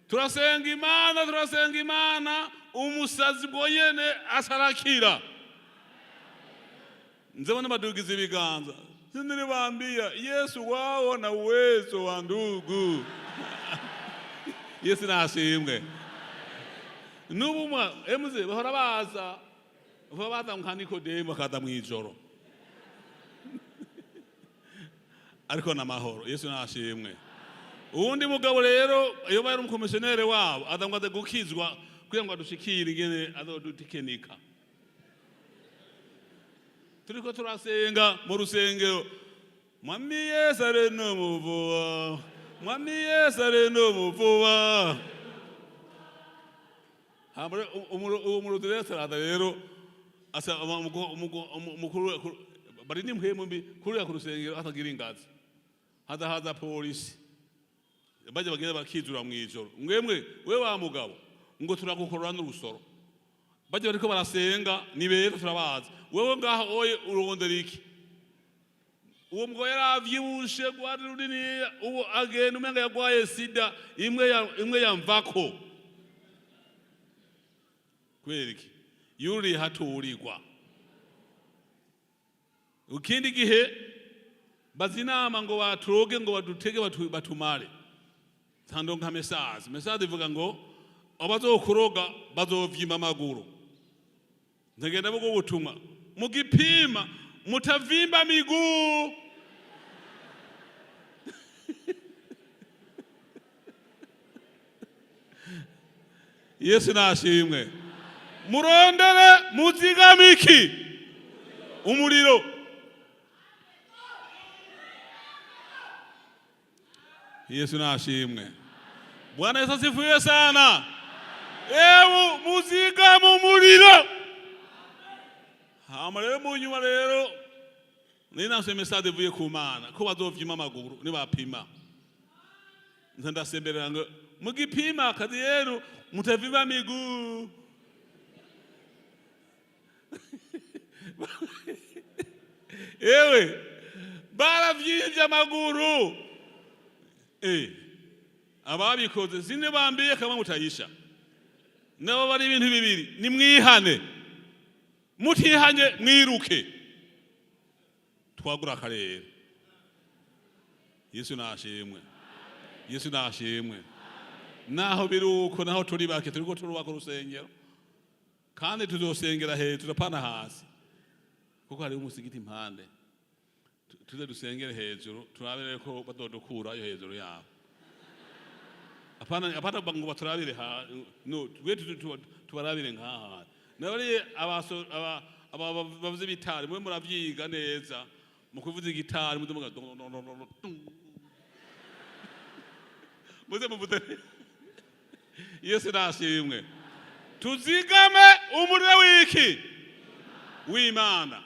Turasenga Imana, turasenga Imana, umusazi bwonyene asarakira. Nzabona badugiza ibiganza, sinilibambia Yesu wao na uwezo wa ndugu. Yesu nashimwe. N'ubu emuze bahora baza, bahora baza nka Nikodemu, bakaza mw'ijoro, ariko n'amahoro. Yesu nashimwe. Uwundi mugabo rero iyo bari umukomisiyoneri wabo, aza ngo aze gukizwa kugira ngo adushikire ingene azodutikenika. Turiko turasenga mu rusengero, Mwami Yesu areno muvuba, Mwami Yesu areno muvuba. Hama uwo muruzi rero araza rero asa umukuru bari n'impwemu mbi kuriya ku rusengero atagira ingazi, haza haza polisi, bajya bagenda bakizura mw'ijoro. Mwemwe we wa mugabo ngo turagukorora n'urusoro, bajya bariko barasenga ni beza turabazi, wewe ngaho oye urondera iki? Uwo mugabo yaravyibushe gwari runini, uwo agenda umenga yagwaye sida imwe ya, imwe yamvako. Kubera iki? Yuriye haturirwa. Ikindi gihe baza inama ngo baturoge, ngo badutege, batumare. Ntandonka message, message ivuga ngo abazokuroga bazovyimba amaguru. Ntagenda bwo ubutumwa mugipima mutavimba miguu. Yesu nashimwe. Murondere muzigamiki umuriro. Yesu nashimwe. Bwana Yesu asifiwe sana. Ewu muzigama umuriro. Hama rero mu nyuma rero nari message ivuye ku Mana ko bazovyima amaguru nibapima. Nza ndasemberera ngo mugipima akazi yenu mutavimba miguu. Ewe baravyimvye amaguru. Ababikoze sinibambiye kama mutayisha. Nabo bari ibintu bibiri, nimwihane, mutihanye mwiruke, twagura akarere. Yesu nashimwe. Yesu nashimwe. Naho biruko, naho turi bake, turiko turubaka urusengero, kandi tuzosengera hejuru apana hasi, kuko hariho umusigiti impande. Tuze dusengere hejuru, turabire ko bazodukurayo hejuru yabo. Apana apana ngo baturabire ha no twe tubarabire nkaha. Nabariye abaso aba bavuze ibitari, mwe muravyiga neza mu kuvuza igitari, muze muga muze muvuze. Yesu nashimwe. Tuzigame umuriro wiki w'Imana.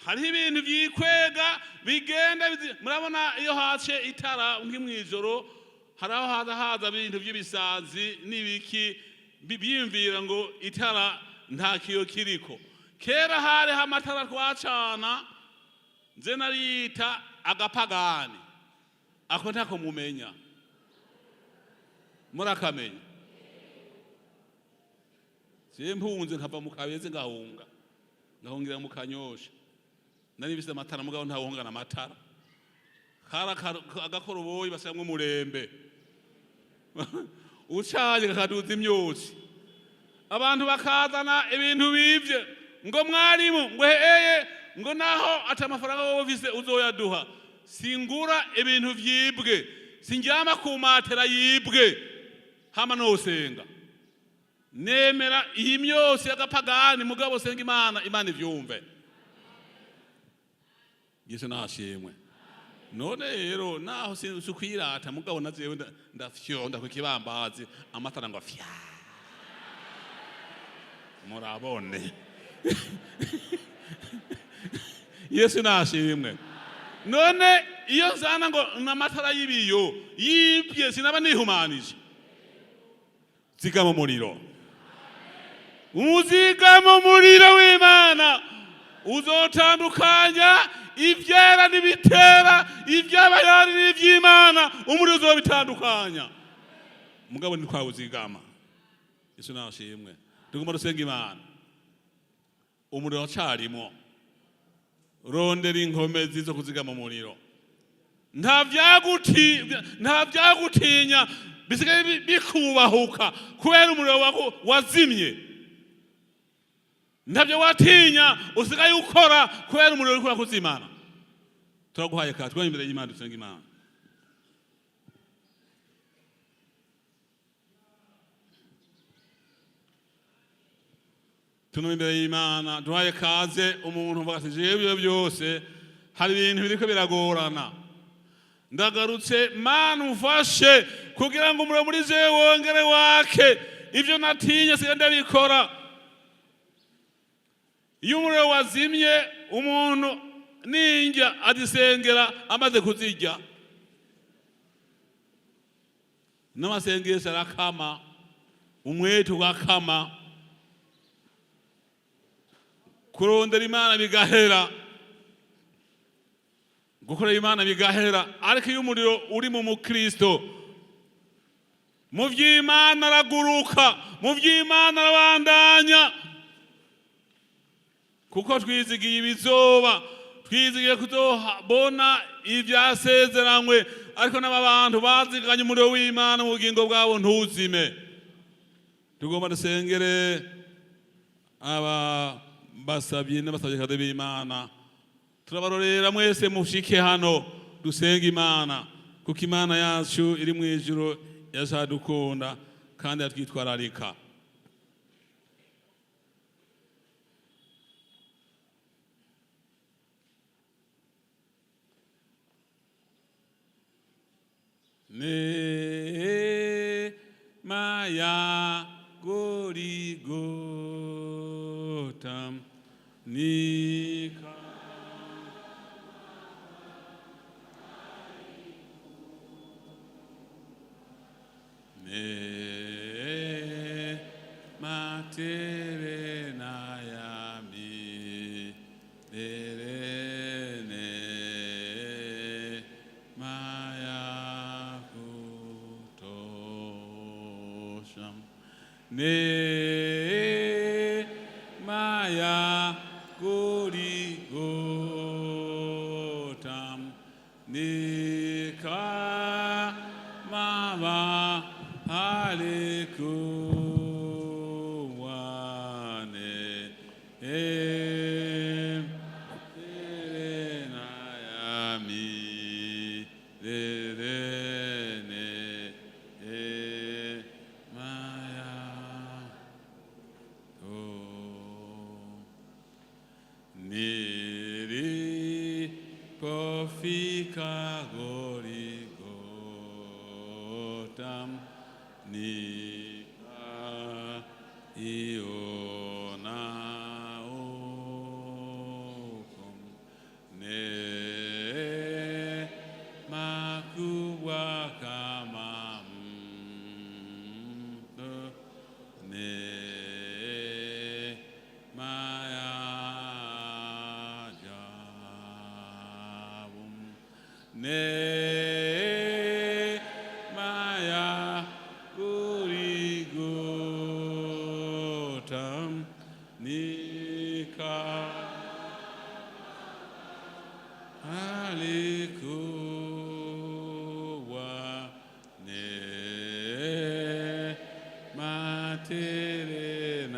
Hariho ibintu vyikwega bigenda, murabona iyo hace itara nk'imwijoro, hari aho haza haza ibintu by'ibisazi n'ibiki, byiyumvira ngo itara nta kiyo kiriko. Kera hariho amatara twacana, nze nariyita agapagani, ako ntako mumenya, murakamenya. Je mpunze nkava mu Kabeze, ngahunga ngahungira mu Kanyosha, nari bise amatara, mugabo ntawuhungana amatara. Kara agakoroboyi basiramwo umurembe, ucaye kakaduza imyotsi. Abantu bakazana ibintu bivye, ngo mwarimu, ngo heye, ngo naho ata amafaranga wowe ufise uzoyaduha. Singura ibintu vyibwe, sindyama ku matera yibwe, hama nosenga. Nemera iyi myose y'agapagani, mugabo senga Imana, Imana ivyumve. Yesu nashimwe. None rero naho si kwirata, mugabo najewe ndafyonda ku kibambazi, amatara ngo fya, murabone. Yesu nashimwe. None iyo nzana ngo n'amatara y'ibiyo yibye, sinaba nihumanije? Zigama umuriro, uzigama umuriro w'Imana, uzotandukanya ivyera n'ibitera, ivy'abayari n'ivy'Imana. Umuriro uzobitandukanya, mugabo ntitwawuzigama. Yesu nashimwe. Tugomba dusenga Imana, umuriro wacarimo. Rondera inkomezi zo kuzigama umuriro. Nta vyagutinya bisigaye bikubahuka kubera umuriro wazimye. Ntabyo watinya usigaye ukora kubera umuriro uriko urakuzimana. Turaguhaye ka twari imbere y'Imana, dusenga Imana. Tuno imbere y'Imana duhaye kaze umuntu uvuga ati: "Jewe ibyo byose, hari ibintu biriko biragorana, ndagarutse, Mana umfashe kugira ngo umuriro muri jewe wongere wake. Ibyo natinye sigaye ndabikora." Iyo umuriro wazimye, umuntu n'indya azisengera amaze kuzirya, n'amasengesho arakama, umwete ugakama, kurondera Imana bigahera, gukorera Imana bigahera. Ariko iyo umuriro uri mu mukristo, mu by'Imana araguruka, mu by'Imana arabandanya, kuko twizigiye ibizoba, twizigiye kuzobona ivyasezeranywe. Ariko n'aba bantu baziganye umuriro w'Imana mu bugingo bwabo ntuzime. Tugomba dusengere aba basabye n'abasabye b'Imana. Turabarorera mwese, mushike hano dusenga Imana, kuko Imana yacu iri mu ijuru yashadukunda kandi yatwitwararika. Neema ya Goligota nika ne matere na yami ne maya kutosha ne maya Goligota nika mama halikuwane em nayami ne e maya oh nilipofika Goligota nika iona huko neema kubwa kama mto, neema ya ajabu, neema ya Goligota nika alikuwa neema tele.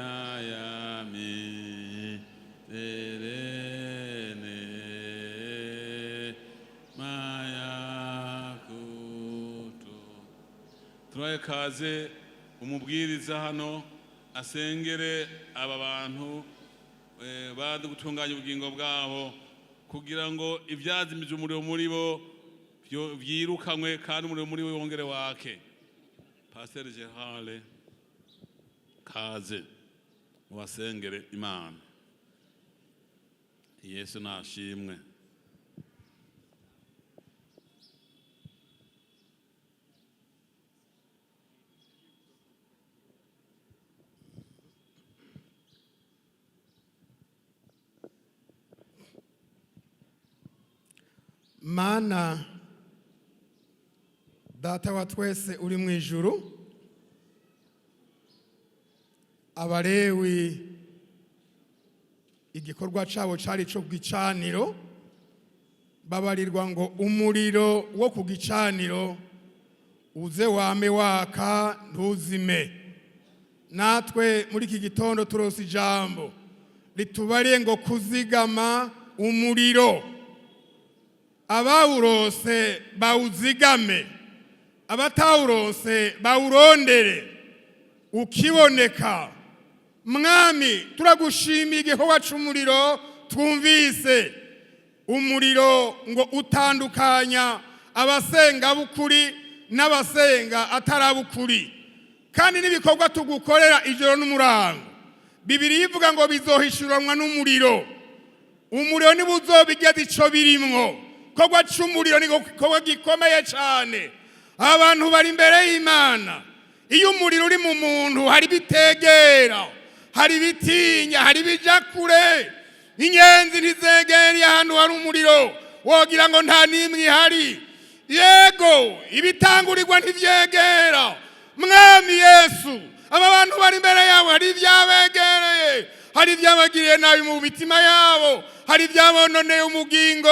Turahe kaze umubwiriza hano asengere aba bantu bazi gutunganya ubugingo bwabo kugira ngo ibyazimije umuriro muri bo vyirukanwe kandi umuriro muri bo wongere wake. Pasteur Gerard, kaze mubasengere Imana. Yesu nashimwe. Mana Data wa twese uri mu ijuru, Abalewi igikorwa cabo cari ico gicaniro, babarirwa ngo umuriro wo ku gicaniro uze wame waka ntuzime. Natwe muri iki gitondo turose ijambo ritubariye ngo kuzigama umuriro. Abawurose bawuzigame, abatawurose bawurondere ukiboneka. Mwami, turagushimiye igikorwa c'umuriro twumvise. Umuriro ngo utandukanya abasenga b'ukuri n'abasenga atarabukuri, kandi n'ibikorwa tugukorera ijoro n'umurango, Bibiliya ivuga ngo bizohishuranwa n'umuriro. Umuriro niwo uzobigeza ico birimwo. Igikorwa c'umuriro ni igikorwa gikomeye cane. Abantu bari imbere y'Imana, iyo umuriro uri mu muntu hari ibitegera, hari ibitinya, hari ibija kure. Inyenzi ntizegereye ahantu hari umuriro, wogira ngo nta n'imwe ihari. Yego, ibitangurirwa ntivyegera. Mwami Yesu, aba bantu bari imbere yawe hari ibyabegereye, hari ibyabagiriye nabi mu mitima yabo, hari ibyabononeye umugingo,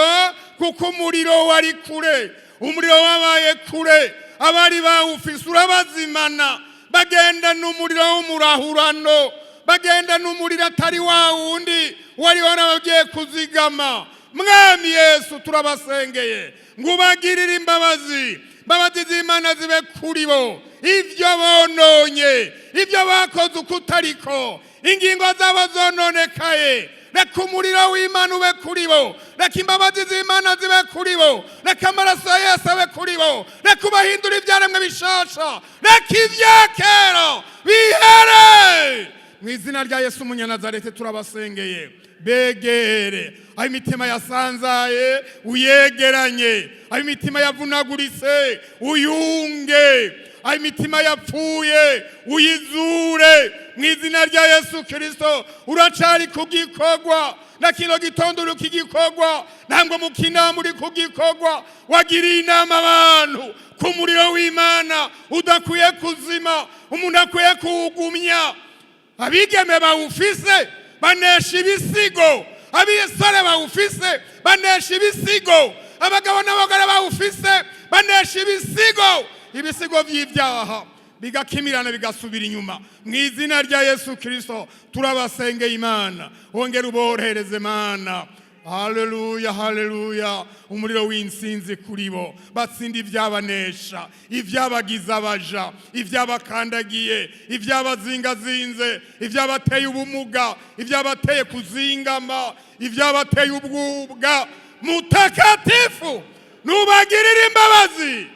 kuko umuriro wari kure, umuriro wabaye kure. Abari bawufise urabazimana, bagenda n'umuriro w'umurahurano, bagenda n'umuriro atari wa wundi wari warabagiye kuzigama. Mwami Yesu, turabasengeye ngo ubagirire imbabazi, imbabazi z'Imana zibe kuri bo. Ibyo bononye, ibyo bakoze uko utariko, ingingo zabo zononekaye, reka umuriro w'Imana ube kuri bo, reka imbabazi z'Imana zibe kuri bo, reka amaraso ya Yesu abe kuri bo, reka ubahindure ibyaremwe bishasha, reka ibya kera bihere. Mu izina rya Yesu Umunyanazareti turabasengeye, begere aho imitima yasanzaye uyegeranye, aho imitima yavunaguritse uyunge, aho imitima yapfuye uyizure. Mu izina rya Yesu Kristo, uracari ku gikorwa, na kino gitondo uri kugikorwa, ntabwo mu kinama uri kugikorwa. Wagiriye inama abantu ku muriro w'Imana udakwiye kuzima, umuntu akwiye kuwugumya. Abigeme bawufise banesha ibisigo, abisore bawufise banesha ibisigo, abagabo n'abagore bawufise banesha ibisigo, ibisigo vy'ivyaha bigakimirana bigasubira inyuma. Mu izina rya Yesu Kristo turabasengeye Imana, wongere uborohereze Mana. Haleluya, haleluya. Umuriro w'insinzi kuri bo, batsinda ibyabanesha, ibyabagize abaja, ibyabakandagiye, ibyabazingazinze, ibyabateye ubumuga, ibyabateye kuzingama, ibyabateye ubwubwa. Mutakatifu, nubagirire imbabazi,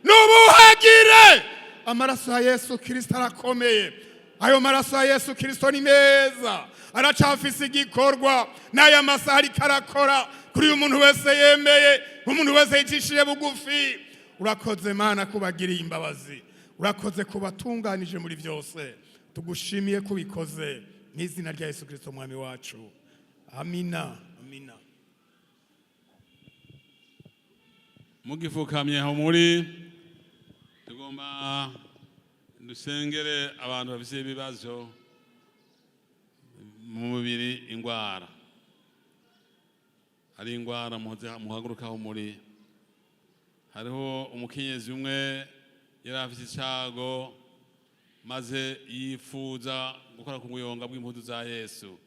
nubuhagire. Amaraso ya Yesu Kristo arakomeye. Ayo maraso ya Yesu Kristo ni meza, aracafise igikorwa n'aya masaha ariko arakora kuri uyu muntu wese yemeye, umuntu wese yicishije bugufi. Urakoze Mana kubagiriye imbabazi, urakoze kubatunganije muri byose. Tugushimiye kubikoze mu izina rya Yesu Kristo Mwami wacu. Amina, amina. Mugifukamye aho muri, tugomba dusengere abantu bafise ibibazo mu mubiri, ingwara. Hari ingwara, muhaguruka aho muri. Hariho umukenyezi umwe yari afise icago, maze yifuza gukora ku buyonga bw'impuzu za Yesu.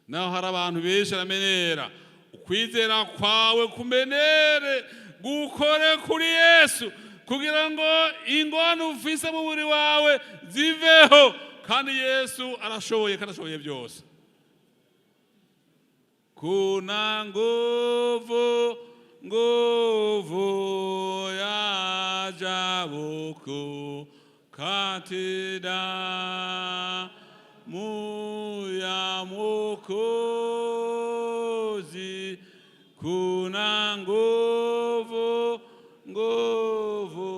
Naho hari abantu benshi aramenyera, ukwizera kwawe kumenere gukore kuri Yesu. Kugira ngo ingwano ufise mu mubiri wawe ziveho. Kandi Yesu arashoboye, kandi ashoboye byose. Kuna nguvu, nguvu ya ajabu kuu katika damu ya Mwokozi. Kuna nguvu, nguvu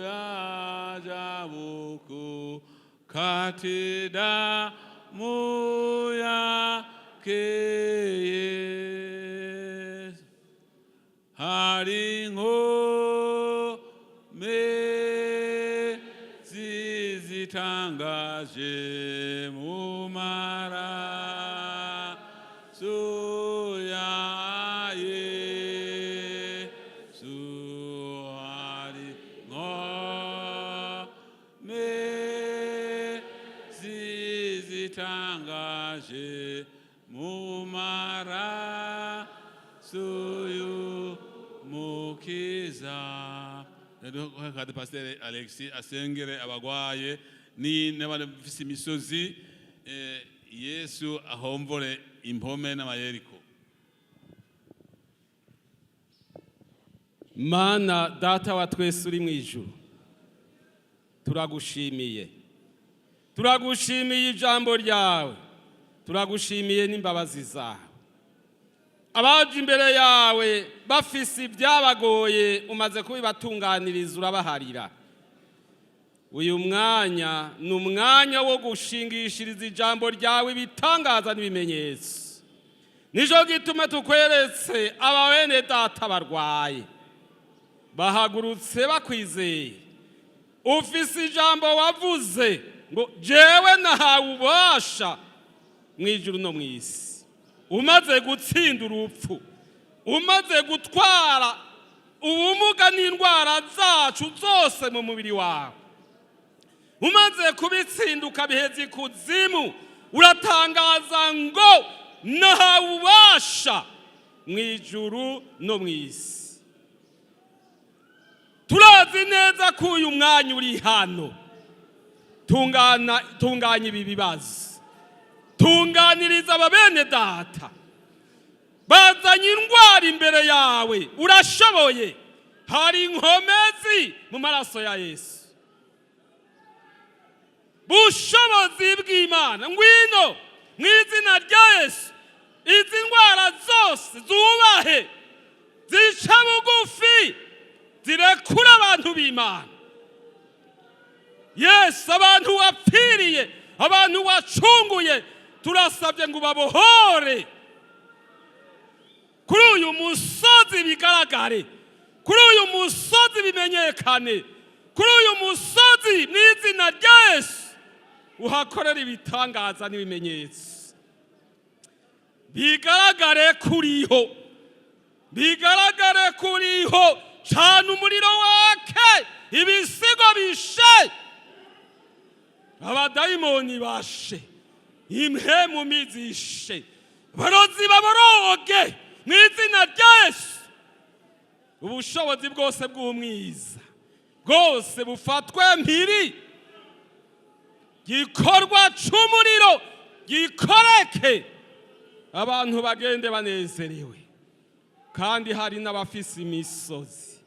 ya ajabu kuu katika damu yake Yesu. Hari inkomezi zitangaje mu maraso ya Yesu. Hari inkomezi zitangaje mu maraso y'Umukiza. Rero Pasiteri Alexis asengere abagwaye ni n'abandi bafise imisozi, Yesu ahomvore impome n'amayeriko. Mana Data wa twese uri mu ijuru, turagushimiye, turagushimiye ijambo ryawe, turagushimiye n'imbabazi zawe. Abaje imbere yawe bafise ibyabagoye, umaze kubibatunganiriza, urabaharira. Uyu mwanya ni umwanya wo gushingishiriza ijambo ryawe ibitangaza n'ibimenyetso. Nico gituma tukweretse aba bene data barwaye, bahagurutse bakwizeye. Ufise ijambo wavuze ngo: "Jewe nahawe ububasha mu ijuru no mu isi." Umaze gutsinda urupfu, umaze gutwara ubumuga n'indwara zacu zose mu mubiri wawe, umaze kubitsinda ukabiheza ikuzimu, uratangaza ngo: "Nahawe ububasha mu ijuru no mu isi." Turazi neza ko uyu mwanya uri hano. Tungana, tunganya ibi bibazo, tunganiriza aba bene data bazanye indwara imbere yawe. Urashoboye, hari inkomezi mu maraso ya Yesu. Bushobozi bw'Imana, ngwino mu izina rya Yesu. Izi ndwara zose zubahe, zica bugufi, zirekura abantu b'Imana. Yesu, abantu wapfiriye, abantu wacunguye, turasabye ngo ubabohore kuri uyu musozi. Bigaragare kuri uyu musozi, bimenyekane kuri uyu musozi. Mu izina rya Yesu, uhakorera ibitangaza n'ibimenyetso, bigaragare kuriho, bigaragare kuriho. Cana umuriro wake, ibisigo bishe, abadayimoni bashe, impemu mizishe, abarozi baboroge mu izina rya Yesu. Ubushobozi bwose bw'umwiza bwose bufatwe mpiri, gikorwa c'umuriro gikoreke, abantu bagende banezerewe. Kandi hari n'abafise imisozi,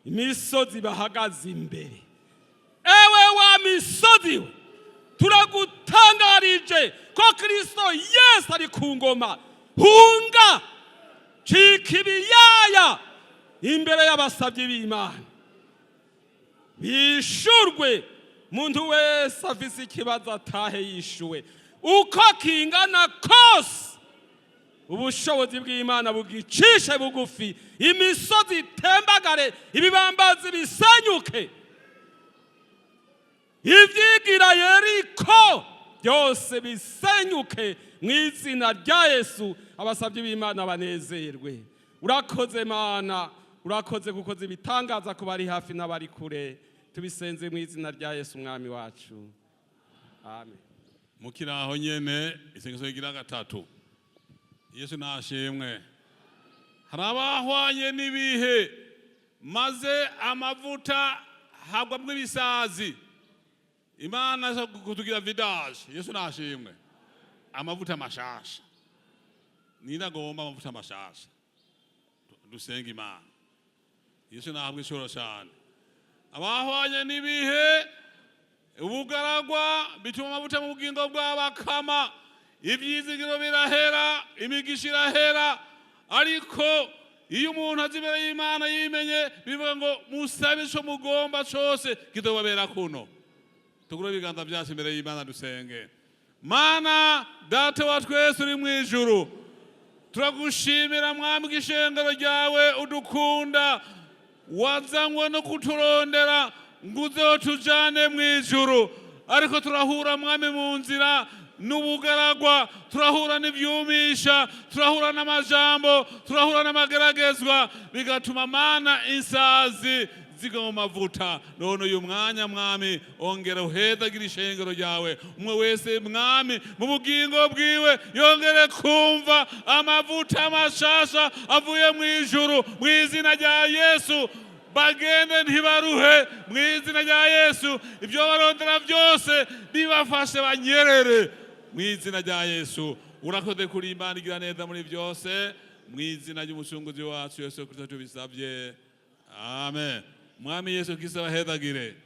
imisozi bahagaze imbere. Ewe wa misozi we, turagutangarije ko Kristo Yesu ari ku ngoma. Hunga, cika ibiyaya imbere y'abasabyi b'Imana. Bishurwe, muntu wese afise ikibazo atahe yishuwe uko kingana kose. Ubushobozi bw'Imana bugicishe bugufi, imisozi itembagare, ibibambazi bisenyuke, ibyigira Yeriko byose bisenyuke mu izina rya Yesu. Abasabyi b'Imana banezerwe. Urakoze Mana, urakoze kukoze ibitangaza ku bari hafi n'abari kure. Tubisenze mu izina rya Yesu Umwami wacu, amen. Mukiri aho nyene, isengesho rigira gatatu. Yesu nashimwe. Hari abahwanye n'ibihe. Maze amavuta hagwamwo ibisazi. Imana aza kutugira vidange. Yesu nashimwe. Amavuta mashasha, ninagomba amavuta mashasha. Dusenga Imana. Yesu nahabwa ishoro cyane. Abahwanye n'ibihe, ubugaragwa bituma amavuta mu bugingo bw'abakama, ibyizigiro birahera, imigisha irahera. Ariko iyo umuntu azi imbere y'Imana yimenye, bivuga ngo musabe ico mugomba cose, kizobabera kuno. Tugure ibiganza byacu imbere y'Imana, dusenge. Mana Data wa twese uri mu ijuru, turagushimira Mwami bw'ishengero ryawe udukunda, wazanywe no kuturondera ngo uze tujane mu ijuru. Ariko turahura, Mwami, mu nzira n'ubugaragwa, turahura n'ivyumisha, turahura n'amajambo, turahura n'amageragezwa, bigatuma, Mana, insazi zigwa mu mavuta. None uyu mwanya, Mwami, ongera uhezagira ishengero ryawe. Umwe wese, Mwami, mu bugingo bwiwe yongere kumva amavuta mashasha avuye mu ijuru. Mu izina rya Yesu, bagende ntibaruhe. Mu izina rya Yesu, ibyo barondera byose bibafashe, banyerere mu izina rya Yesu. Urakoze kuri Imana igira neza muri byose. Mu izina ry'Umucunguzi wacu Yesu Kristo tubisabye, amen. Mwami Yesu Kristo abahezagire.